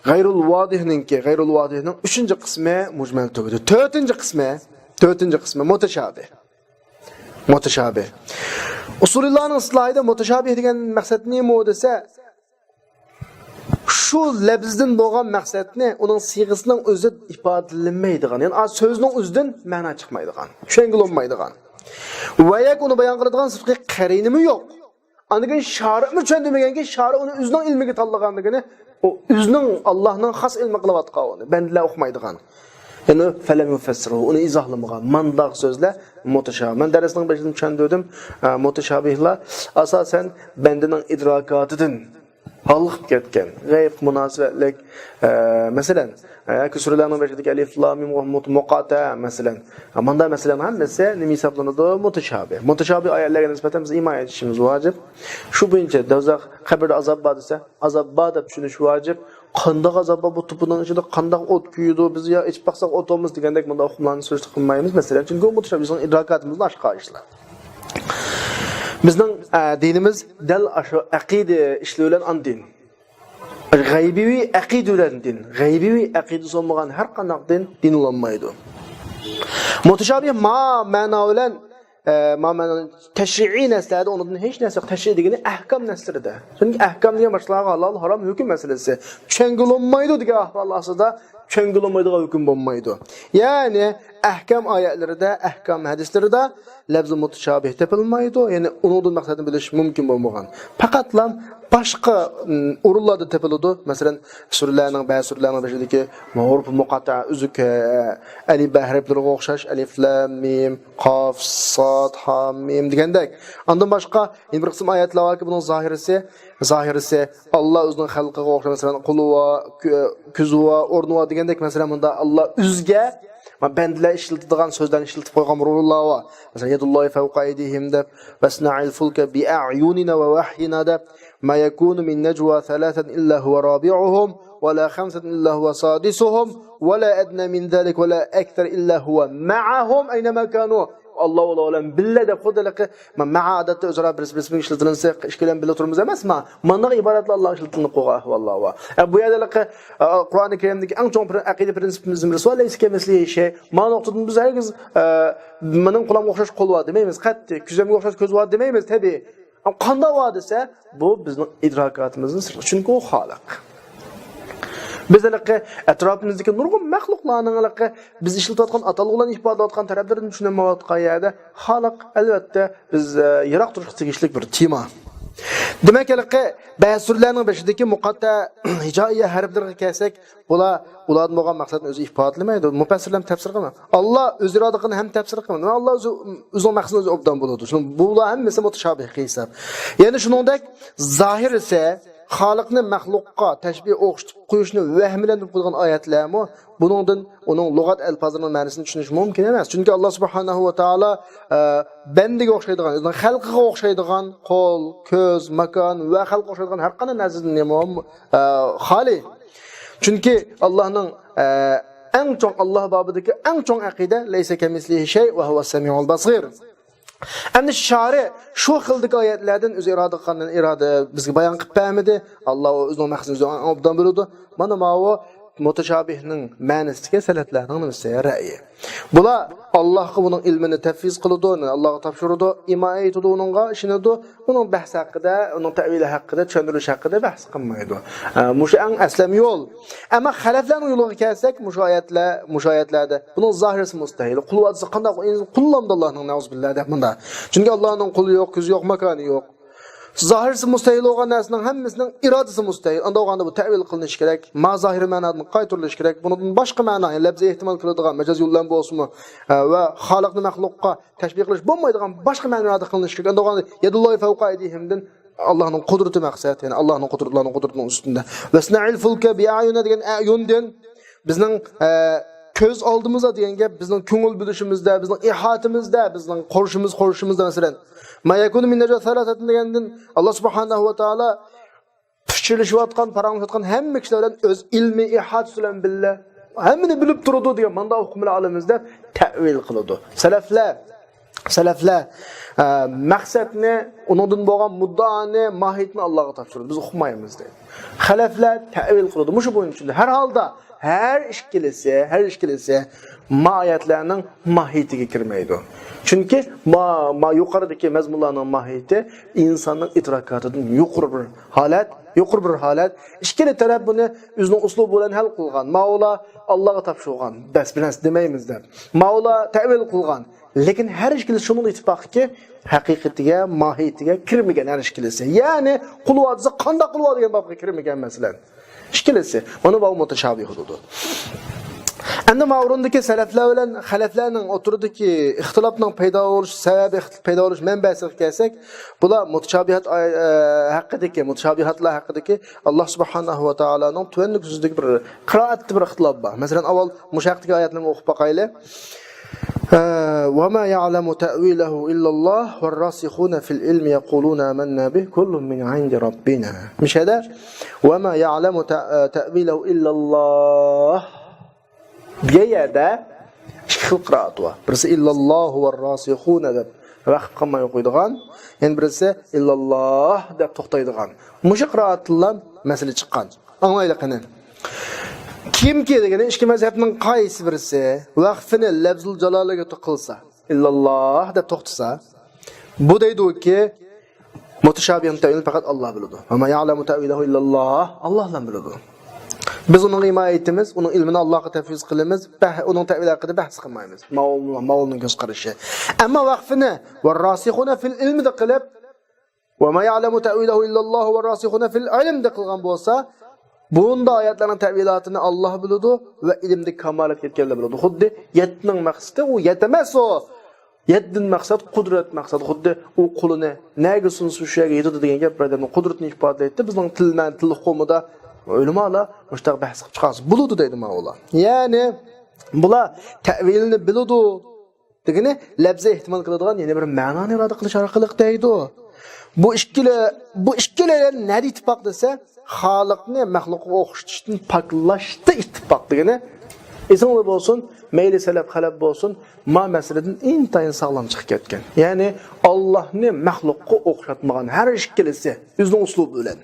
غەيرۇل ۋادىھنىڭكى، غەيرۇل ۋادىھنىڭ ئۈچىنچى قىسمى مۇجمەل تۈگىدى. تۆتىنچى قىسمى، تۆتىنچى قىسمى مۇتەشابىھ. مۇتەشابىھ. ئۇسۇلىللارنىڭ ئىستىلاھىدا مۇتەشابىھ دېگەن مەقسەت نېمە دېسە، شۇ لەپزدىن بولغان مەقسەتنى ئۇنىڭ سىيغىسىنىڭ ئۆزى ئىپادىلىنمەيدىغان، يەنى ئا، سۆزنىڭ ئۆزىدىن مەنا چىقمايدىغان، چۈشەنگىلى بولمايدىغان. ۋە يەك ئۇنى بايان قىلىدىغان سىدقىي قەرىنىمۇ يوق. ئاندىن كېيىن شارىمۇ چۈشەندۈرمىگەنكى، شارى ئۇنى ئۆزىنىڭ ئىلمىگە تاللىغانلىقىنى، ئۇ ئۆزىنىڭ، ئاللاھنىڭ خاس ئىلمى قىلىۋاتقان ئۇنى، بەندىلەر ئۇقمايدىغان. يەنى فەلەم يۇفەسسىرۇ، ئۇنى ئىزاھلىمىغان. مانداق سۆزلەر مۇتەشابىھ. مەن دەرسنىڭ بېشىدا چۈشەندۈردۈم. ئە، مۇتەشابىھلار ئاساسەن بەندىنىڭ ئىدراكاتىدىن ھالقىپ كەتكەن، غەيب مۇناسىۋەتلىك، ئە، مەسىلەن، ئە، ياكى سۈرىلەرنىڭ بېشىدىكى ئەلىف، لام، مىم، مۇت-، مۇقاتەئە، مەسىلەن. ماندا مەسىلەنىڭ ھەممىسى نېمە ھېسابلىنىدۇ؟ مۇتەشابىھ. مۇتەشابىھ ئايەتلەرگە نىسبەتەن بىز ئىمان ئېيتىشىمىز ۋاجىپ. شۇ بويىچە دوزاخ، قەبرىدە ئازاب بار دېسە، ئازاب بار دەپ چۈشىنىش ۋاجىپ. قانداق ئازاب بار بۇ توپىنىڭ ئىچىدە، قانداق ئوت كۆيىدۇ، بىز يا ئېچىپ باقساق ئوت بولمىسا دېگەندەك مۇنداق ئۇقۇملارنى سۆز قىلمايمىز. مەسىلەن، چۈنكى ئۇ مۇتەشابىھ بىزنىڭ ئىدراكاتىمىزدىن ئاشقان ئىشلار. بىزنىڭ، ئە، دىنىمىز دەل ئاشۇ ئەقىدە ئىشلىرى بىلەن ئاندىن. غەيبىۋى ئەقىدە بىلەن دىن. غەيبىۋى ئەقىدىسى بولمىغان ھەر قانداق دىن، دىن بولالمايدۇ. مۇتەشابىھ ما مەنا بىلەن، ئە، ما مەنا تەشرىئىي نەرسىلەردە ئۇنىڭدىن ھېچ نەرسە يوق. تەشرىئىي دېگىنى ئەھكام نەرسىلىرىدە. چۈنكى ئەھكام دېگەن باشقىلارغا ھالال، ھارام ھۆكۈم مەسىلىسى. چۈشەنگىلى بولمايدۇ دېگەن ئەھۋال ئاستىدا چۈشەنگىلى بولمايدىغان ھۆكۈم بولمايدۇ. يەنى ئەھكام ئايەتلىرىدە، ئەھكام ھەدىسلىرىدە لەفزى مۇتەشابىھ تېپىلمايدۇ، يەنى ئۇنىڭدىن مەقسەتنى بىلىش مۇمكىن بولمىغان. پەقەتلا باشقا، ئىم، ئورۇنلاردا تېپىلىدۇ. مەسىلەن، سۈرىلەرنىڭ، بەزى سۈرىلەرنىڭ بېشىدىكى ھۇرۇف مۇقەتتەئە، ئۈزۈك، ئە، ئەلىف بە ھەرپلىرىگە ئوخشاش، ئەلىف، لام، مىم، قاف، ساد، ھا، مىم دېگەندەك. ئاندىن باشقا يەنە بىر قىسىم ئايەتلەر باركى، بۇنىڭ زاھىرىسى، زاھىرىسى، ئاللا ئۆزىنىڭ خەلقىگە ئوخشاش، مەسىلەن، قۇلۇۋا، كۆ-، كۆزۈۋا، ئورنۇۋا دېگەندەك، مەسىلەن، مۇندا ئاللا ئۆزىگە، ما، بەندىلەر ئىشلىتىدىغان سۆزلەرنى ئىشلىتىپ قويغان بىر ئورۇنلار بار. مەسىلەن، يەدۇللاھى فەۋقە ئەيدىھىم دەپ، ۋەسنەئىل فۇلكە بىئەئيۇنىنا ۋە ۋەھيىنا دەپ، ما يەكۇنۇ مىن نەجۋا سەلاسەتىن ئىللا ھۇۋە رابىئۇھۇم، ۋە لا خەمسەتىن ئىللا ھۇۋە سادىسۇھۇم، ۋە لا ئەدنە مىن زالىك، ۋە لا ئەكسەر ئىللا ھۇۋە مەئەھۇم ئەينەما كانۇ. ئاللا، ئاللا بىللە دەپ خۇددى ھېلىقى ما-، مەئا ئادەتتە ئۆزئارا بىرسى بىرسى بىلەن ئىشلىتىلىنسە، ئىككىلەن بىللە تۇرىمىز ئەمەسما؟ مانداق ئىبارەتلەر ئاللا ئىشلىتىلىنىپ قالغان ئەھۋاللار بار. ئە، بۇ يەردە ھېلىقى، ئە، قۇرئانى كەرىمدىكى ئەڭ چوڭ پىر-، ئەقىدە پىرىنسىپىمىز رەسۇلۇللا لەيسە كەمىسلىھى شەي. ما نۇقتىدىن بىز ھەرگىز، ئە، مېنىڭ قولۇمغا ئوخشاش قول بار دېمەيمىز، قەتئىي. كۆزۈمگە ئوخشاش كۆز بار دېمەيمىز، تەبىئىي. قانداق بار دېسە، بۇ بىزنىڭ ئىدراكاتىمىزدىن سىرتقى، چۈنكى ئۇ خالىق. بىز ھېلىقى ئەتراپىمىزدىكى نۇرغۇن مەخلۇقلارنىڭ ھېلىقى بىز ئىشلىتىۋاتقان ئاتالغۇلارنى ئىپادىلەۋاتقان تەرەپلىرىدىن چۈشىنەلمەيۋاتقان يەردە خالىق، ئەلۋەتتە، بىز، ئە، يىراق تۇرۇشقا تېگىشلىك بىر تېما. دېمەك، ھېلىقى بەزى سۈرىلەرنىڭ بېشىدىكى مۇقەتتە ھىجائىيە ھەرپلىرىگە كەلسەك، بۇلار، ئۇلاردىن بولغان مەقسەتنى ئۆزى ئىپادىلىمەيدۇ. مۇپەسسىرلەر ھەم تەپسىر قىلمايدۇ. ئاللا ئۆز ئىرادە قىلغان ھەم تەپسىر قىلمايدۇ. ئاللا ئۆزى، ئۆزىنىڭ مەقسىتىنى ئۆزى ئوبدان بىلىدۇ. شۇڭا بۇلار ھەممىسى مۇتەشابىھ قىلسا. يەنە شۇنىڭدەك زاھىرىسى خالىقنى مەخلۇققا تەشبىھ ئوخشىتىپ قويۇشنى ۋەھىملەندۈرۈپ قويغان ئايەتلەرمۇ بۇنىڭدىن ئۇنىڭ لۇغەت ئەلپازلىرىنىڭ مەنىسىنى چۈشىنىش مۇمكىن ئەمەس. چۈنكى ئاللا سۇبھانەھۇ ۋە تائالا، ئە، بەندىگە ئوخشايدىغان، يەنى خەلقىگە ئوخشايدىغان قول، كۆز، ماكان ۋە خەلققە ئوخشايدىغان ھەر قانداق نەرسىدىن نېمە، ئە، خالىي. چۈنكى ئاللانىڭ، ئە، ئەڭ چوڭ، ئاللا بابىدىكى ئەڭ چوڭ ئەقىدە، لەيسە كەمىسلىھى شەي ۋە ھۇۋەس سەمىئۇل بەسىر. ئەمدى شارى شۇ خىلدىكى ئايەتلەردىن ئۆزى ئىرادە قىلغان، ئىرادە بىزگە بايان قىلىپ بەرمىدى. ئاللا ئۇ ئۆزىنىڭ مەقسىتىنى ئۆزى ئوبدان بىلىدۇ. مانا ماۋۇ مۇتەشابىھنىڭ مەنىسىدىكى سەلەفلەرنىڭ نېمىسى، رەئيى. بۇلار ئاللاھقا بۇنىڭ ئىلمىنى تەفۋىز قىلىدۇ، ئاللاھقا تاپشۇرىدۇ، ئىمان ئېيتىدۇ، ئۇنىڭغا ئىشىنىدۇ. ئۇنىڭ بەھس ھەققىدە، ئۇنىڭ تەئۋىلى ھەققىدە، چۈشەندۈرۈش ھەققىدە بەھس قىلمايدۇ. ئە، مۇشۇ ئەڭ ئەسلەم يول. ئەمما خەلەفلەرنىڭ يولىغا كەلسەك، مۇشۇ ئايەتلەر، مۇشۇ ئايەتلەردە بۇنىڭ زاھىرىسى مۇستەھىل. قۇل ۋادىسى قانداق؟ قۇللامدا ئاللاھنىڭ نەئۇزۇبىللا دەپ مۇندا. چۈنكى ئاللاھنىڭ قولى يوق، كۆزى يوق، ماكانى يوق. زاھىرسى مۇستەھىل بولغان نەرسىنىڭ ھەممىسىنىڭ ئىرادىسى مۇستەھىل. ئانداق بولغاندا بۇ تەئۋىل قىلىنىشى كېرەك. ما زاھىرىي مەنادىن قايتۇرۇلۇشى كېرەك. بۇنىڭدىن باشقا مەنا، يەنى لەپزىي ئېھتىمال كېلىدىغان مەجاز يول بىلەن بولسىمۇ، ئە، ۋە خالىقنى مەخلۇققا تەشبىھ قىلىش بولمايدىغان باشقا مەنىلەردە قىلىنىشى كېرەك. ئانداق بولغاندا يەدۇللاھى فەۋقە ئەيدىھىمدىن ئاللاھنىڭ قۇدرىتى مەقسەت، يەنى ئاللاھنىڭ قۇدرىتى ئۇلارنىڭ قۇدرىتىنىڭ ئۈستىدە. ۋەسنەئىل فۇلكە بىئەيۇنىنا دېگەن ئەيۇندىن بىزنىڭ، ئە، كۆز ئالدىمىزدا دېگەن گەپ، بىزنىڭ كۆڭۈل بۆلۈشىمىزدە، بىزنىڭ ئىھاتىمىزدە، بىزنىڭ قورشىمىز، قورشىمىزدا، مەسىلەن، ما يەكۇنۇ مىن نەجۋا سەلاسەتىن دېگەندىن، ئاللا سۇبھانەھۇ ۋە تائالا پىچىرلىشىۋاتقان، پاراڭلىشىۋاتقان ھەممە كىشىلەر بىلەن ئۆز ئىلمىي ئىھاتىسى بىلەن بىللە، ھەممىنى بىلىپ تۇرىدۇ دېگەن مانداق ئۇقۇم بىلەن ئالىمىز دەپ تەئۋىل قىلىدۇ. سەلەفلەر، سەلەفلەر، ئە، مەقسەتنى، ئۇنىڭدىن بولغان مۇددىئانى، ماھىيىتىنى ئاللاغا تاپشۇرىدۇ. بىز ئۇقمايمىز دەيدۇ. خەلەفلەر تەئۋىل قىلىدۇ. مۇشۇ بويىچە چۈشىدۇ. ھەر ھالدا، ھەر ئىككىلىسى، ھەر ئىككىلىسى ما ئايەتلەرنىڭ ماھىيىتىگە كىرمەيدۇ. چۈنكى ما، ما يۇقىرىدىكى مەزمۇنلارنىڭ ماھىيىتى ئىنساننىڭ ئىدراكاتىدىن يۇقىرى بىر ھالەت، يۇقىرى بىر ھالەت. ئىككىلا تەرەپ بۇنى ئۆزىنىڭ ئۇسلۇبى بىلەن ھەل قىلغان. ماۋۇلار ئاللاغا تاپشۇرغان، بەس، بىر نەرسە دېمەيمىز دەپ. ماۋۇلار تەئۋىل قىلغان. لېكىن ھەر ئىككىلىسى شۇنىڭدا ئىتتىپاقكى، ھەقىقىتىگە، ماھىيىتىگە كىرمىگەن ھەر ئىككىلىسى. يەنى قۇل ۋادىسى قانداق قۇل ۋا دېگەن بابقا كىرمىگەن، مەسىلەن. ئىككىلىسى. مانا بۇ مۇتەشابىھ بولىدۇ. ئەمدى ما ئورۇندىكى سەلەفلەر بىلەن خەلەفلەرنىڭ ئوتتۇرىدىكى ئىختىلاپنىڭ پەيدا بولۇش سەۋەبى، ئىختىلاپ پەيدا بولۇش مەنبەسىگە كەلسەك، بۇلار مۇتەشابىھات ئاي-، ئە، ھەققىدىكى، مۇتەشابىھاتلار ھەققىدىكى ئاللا سۇبھانەھۇ ۋە تائالانىڭ تۆۋەندىكى سۆزىدىكى بىر قىرائەتتە بىر ئىختىلاپ بار. مەسىلەن، ئاۋۋال مۇشۇ ھەقتىكى ئايەتنى ئوقۇپ باقايلى. ئە، «وما يعلم تأويله إلا الله والراسخون في العلم يقولون آمنا به كل من عند ربنا». مۇشۇ يەردە «وما يعلم تأ-، تأويله إلا الله» دېگەن يەردە ئىككى خىل قىرائەت بار. بىرسى «إلا الله والراسخون» دەپ ۋەقىپ قىلماي ئوقۇيدىغان، يەنە بىرسى «إلا الله» دەپ توختايدىغان. مۇشۇ قىرائەتتىنلا مەسىلە چىققان. ئاڭلايلى قېنى. كىمكى دېگىنى ئىككى مەزھەپنىڭ قايسى بىرسى ۋەقفىنى لەفزۇل جالالىگە قىلسا، «إللاللا» دەپ توختىسا، بۇ دەيدۇكى، مۇتەشابىھنىڭ تەئۋىلىنى پەقەت ئاللا بىلىدۇ. «وما يعلم تأويله إلا الله»، ئاللا بىلىدۇ. بىز ئۇنىڭغا ئىمان ئېيتىمىز، ئۇنىڭ ئىلمىنى ئاللاغا تەفۋىز قىلىمىز، بەھ-، ئۇنىڭ تەئۋىلى ھەققىدە بەھس قىلمايمىز. ماۋۇ، ماۋۇنىڭ كۆز قارىشى. ئەمما ۋەقفىنى «والراسخون في العلم» دە قىلىپ، «وما يعلم تأويله إلا الله والراسخون في العلم» دە قىلغان بولسا، بۇنداق ئايەتلەرنىڭ تەئۋىلاتىنى ئاللا بىلىدۇ ۋە ئىلىمدە كامالەتكە يەتكەنلەر بىلىدۇ. خۇددى يەتتىنىڭ مەقسىتى ئۇ يەت ئەمەس ئۇ. يەتتىن مەقسەت قۇدرەت مەقسەت. خۇددى ئۇ قولىنى نەگە سۇنسا شۇ يەرگە يېتىدۇ دېگەن گەپ بىردەمدىن قۇدرەتنى ئىپادىلەيتتى. بىزنىڭ تىلمەن، تىل ئۇقۇمىدا ئۆلىمالار مۇشۇنداق بەھس قىلىپ چىقارسا بولىدۇ دەيدۇ ماۋۇلار. يەنى بۇلار تەئۋىلنى بىلىدۇ دېگىنى لەپزى ئېھتىمال قىلىدىغان يەنە بىر مەنانى ئىرادە قىلىش ئارقىلىق دەيدۇ. بۇ ئىككىلى، بۇ ئىككىلى نەدە ئىتتىپاق دېسە، خالىقنى مەخلۇققا ئوخشىتىشتىن پاكلاشتا ئىتتىپاق دېگىنى. ئېسىڭلار بولسۇن، مەيلى سەلەپ خەلەپ بولسۇن، ما مەسىلىدىن ئىنتايىن ساغلام چىقىپ كەتكەن. يەنى ئاللاھنى مەخلۇققا ئوخشاتمىغان ھەر ئىككىلىسى ئۆزىنىڭ ئۇسلۇبى بىلەن.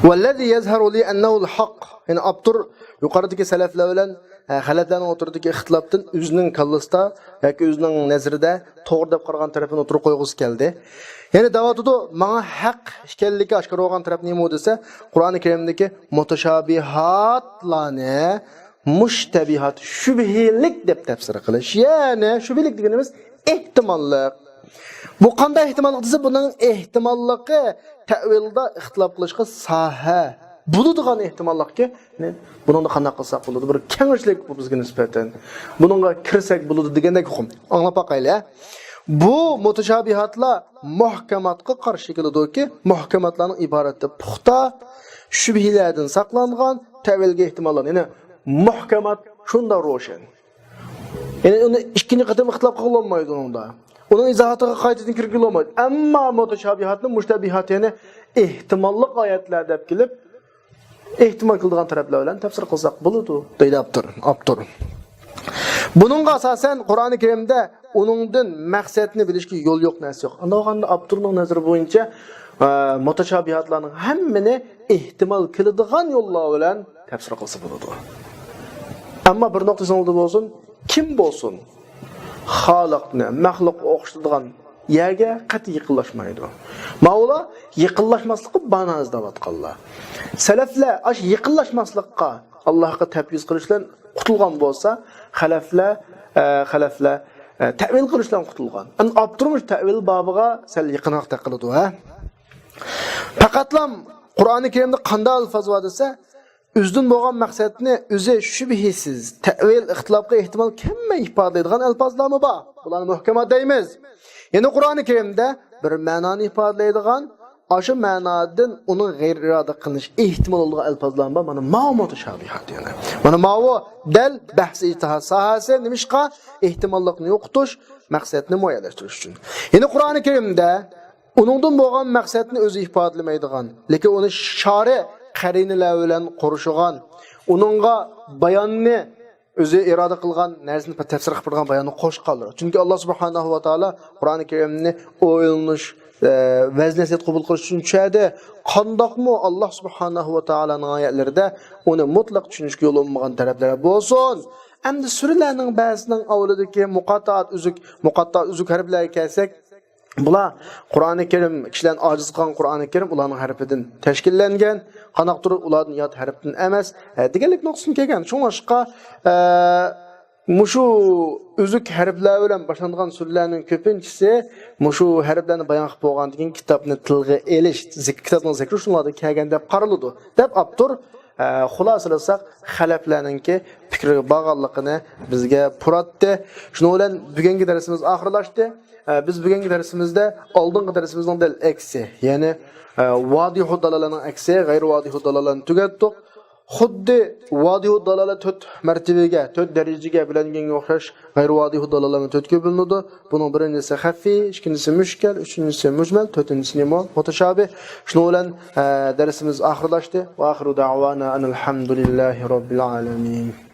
والذي يظهر لي أنه الحق. يەنى ئاپتور يۇقىرىدىكى سەلەفلەر بىلەن، ئە، خەلەفلەرنىڭ ئوتتۇرىدىكى ئىختىلاپتىن ئۆزىنىڭ كاللىسىدا ياكى ئۆزىنىڭ نەزىرىدە توغرا دەپ قارىغان تەرىپىنى ئوتتۇرىغا قويغۇسى كەلدى. يەنى دەۋاتىدۇ، ماڭا ھەق ئىكەنلىكى ئاشكارا بولغان تەرەپ نېمە دېسە، قۇرئانى كەرىمدىكى مۇتەشابىھاتلارنى مۇشتەبىھات، شۈبھىلىك دەپ تەپسىر قىلىش. يەنى شۈبھىلىك دېگىنىمىز ئېھتىماللىق. بۇ قانداق ئېھتىماللىق دېسە، بۇنىڭ ئېھتىماللىقى تەۋىلدا ئىختىلاپ قىلىشقا ساھە بولىدىغان ئېھتىماللىقكى، بۇنىڭدا قانداق قىلساق بولىدۇ؟ بىر كەڭچىلىك بۇ بىزگە نىسبەتەن. بۇنىڭغا كىرسەك بولىدۇ دېگەندەك ئۇقۇم. ئاڭلاپ باقايلى. بۇ مۇتەشابىھاتلار مۇھكەماتقا قارشى كېلىدۇكى، مۇھكەماتلارنىڭ ئىبارىتى پۇختا، شۈبھىلەردىن ساقلانغان، تەۋىلگە ئېھتىماللار. يەنى مۇھكەمات شۇنداق روشەن. يەنى ئۇنى ئىككىنچى قېتىم ئىختىلاپ قىلغىلى بولمايدۇ ئۇنىڭدا. ئۇنىڭ ئىزاھاتىغا قايتىدىن كىرگىلى بولمايدۇ. ئەمما مۇتەشابىھاتنى، مۇشتەبىھات، يەنى ئېھتىماللىق ئايەتلەر دەپ كېلىپ، ئېھتىمال قىلىدىغان تەرەپلەر بىلەن تەپسىر قىلساق بولىدۇ، دەيدۇ ئاپتور. ئاپتور. بۇنىڭغا ئاساسەن قۇرئانى كەرىمدە ئۇنىڭدىن مەقسەتنى بىلىشكە يول يوق، نەرسە يوق. ئانداق بولغاندا ئاپتورنىڭ نەزىرى بويىچە، ئە، مۇتەشابىھاتلارنىڭ ھەممىنى ئېھتىمال كېلىدىغان يوللار بىلەن تەپسىر قىلسا بولىدۇ. ئەمما بىر نۇقتىسى ئالدىدا بولسۇن، كىم بولسۇن، خالىقنى مەخلۇققا ئوخشىتىدىغان يەرگە قەتئىي يېقىنلاشمايدۇ. ماۋۇلار يېقىنلاشماسلىققا باھانە ئىزدەۋاتقانلار. سەلەفلەر ئاشۇ يېقىنلاشماسلىققا، ئاللاھقا تەپۋىز قىلىش بىلەن قۇتۇلغان بولسا، خەلەفلەر، ئە، خەلەفلەر، ئە، تەۋىل قىلىش بىلەن قۇتۇلغان. ئەمدى ئاپتورمۇ شۇ تەۋىل بابىغا سەل يېقىنراق قىلىدۇ، ھە؟ پەقەتلا قۇرئانى كەرىمدە قانداق ئەلپاز بار دېسە، ئۆزىدىن بولغان مەقسەتنى ئۆزى شۈبھىسىز، تەۋىل، ئىختىلاپقا ئېھتىمال كەلمەي ئىپادىلەيدىغان ئەلپازلارمۇ بار. بۇلارنى مۇھكەمات دەيمىز. يەنە قۇرئانى كەرىمدە بىر مەنانى ئىپادىلەيدىغان، ئاشۇ مەنادىن ئۇنىڭ غەيرىي ئىرادە قىلىنىش ئېھتىمالى بولىدىغان ئەلپازلار بار. مانا ماۋۇ مۇتەشابىھات يەنى. مانا ماۋۇ دەل بەھس ئىجتىھاد ساھەسى. نېمىشقا؟ ئېھتىماللىقنى يوقىتىش، مەقسەتنى مۇئەييەنلەشتۈرۈش ئۈچۈن. يەنە قۇرئانى كەرىمدە ئۇنىڭدىن بولغان مەقسەتنى ئۆزى ئىپادىلىمەيدىغان، لېكىن ئۇنى شارى قەرىنىلەر بىلەن قورشىغان، ئۇنىڭغا باياننى ئۆزى ئىرادە قىلغان نەرسىنى تەپسىر قىلىپ بېرىدىغان باياننى قوشقانلار. چۈنكى ئاللا سۇبھانەھۇ ۋە تائالا قۇرئانى كەرىمنى ئويلىنىش، ئە، ۋەز نەسىھەت قوبۇل قىلىش ئۈچۈن چۈشۈردى. قانداقمۇ ئاللا سۇبھانەھۇ ۋە تائالانىڭ ئايەتلىرىدە ئۇنى مۇتلەق چۈشىنىشكە يول بولمىغان تەرەپلەر بولسۇن. ئەمدى سۈرىلەرنىڭ بەزىسىنىڭ ئاۋۋىلىدىكى مۇقاتتائات ئۈزۈك، مۇقاتتائات ئۈزۈك ھەرپلەرگە كەلسەك، بۇلار قۇرئانى كەرىم، كىشىلەرنى ئاجىز قىلغان قۇرئانى كەرىم ئۇلارنىڭ ھەرپىدىن تەشكىللەنگەن، قانداقتۇر ئۇلاردىن يات ھەرپتىن ئەمەس، ئە، دېگەنلىك نۇقتىسىدىن كەلگەن. شۇڭلاشقا، ئە، مۇشۇ ئۈزۈك ھەرپلەر بىلەن باشلانغان سۈرىلەرنىڭ كۆپىنچىسى مۇشۇ ھەرپلەرنى بايان قىلىپ بولغاندىن كېيىن كىتابنى تىلغا ئېلىش، زىك-، كىتابنىڭ زىكرى شۇنىڭلاردا كەلگەن دەپ قارىلىدۇ، دەپ ئاپتور ئە، خۇلاسىلىساق، خەلەپلەرنىڭكى پىكرىگە بارغانلىقىنى بىزگە پۇراتتى. شۇنىڭ بىلەن بۈگۈنكى دەرسىمىز ئاخىرلاشتى. ئە، بىز بۈگۈنكى دەرسىمىزدە ئالدىنقى دەرسىمىزنىڭ دەل ئەكسى، يەنى، ئە، ۋادىھۇ دالالەنىڭ ئەكسى، غەيرىي ۋادىھۇ دالالەنى تۈگەتتۇق. خۇددى ۋادىھۇ دالالە تۆت مەرتىۋىگە، تۆت دەرىجىگە بۆلۈنگەنگە ئوخشاش غەيرىي ۋادىھۇ دالالەنى تۆتكە بۆلۈنىدۇ. بۇنىڭ بىرىنچىسى خەفىي، ئىككىنچىسى مۈشكەل، ئۈچىنچىسى مۇجمەل، تۆتىنچىسى نېمە؟ مۇتەشابىھ. شۇنىڭ بىلەن، ئە، دەرسىمىز ئاخىرلاشتى. ۋە ئاخىرۇ دەئۋانا ئەنىل ھەمدۇلىللاھى رەببىل ئالەمىن.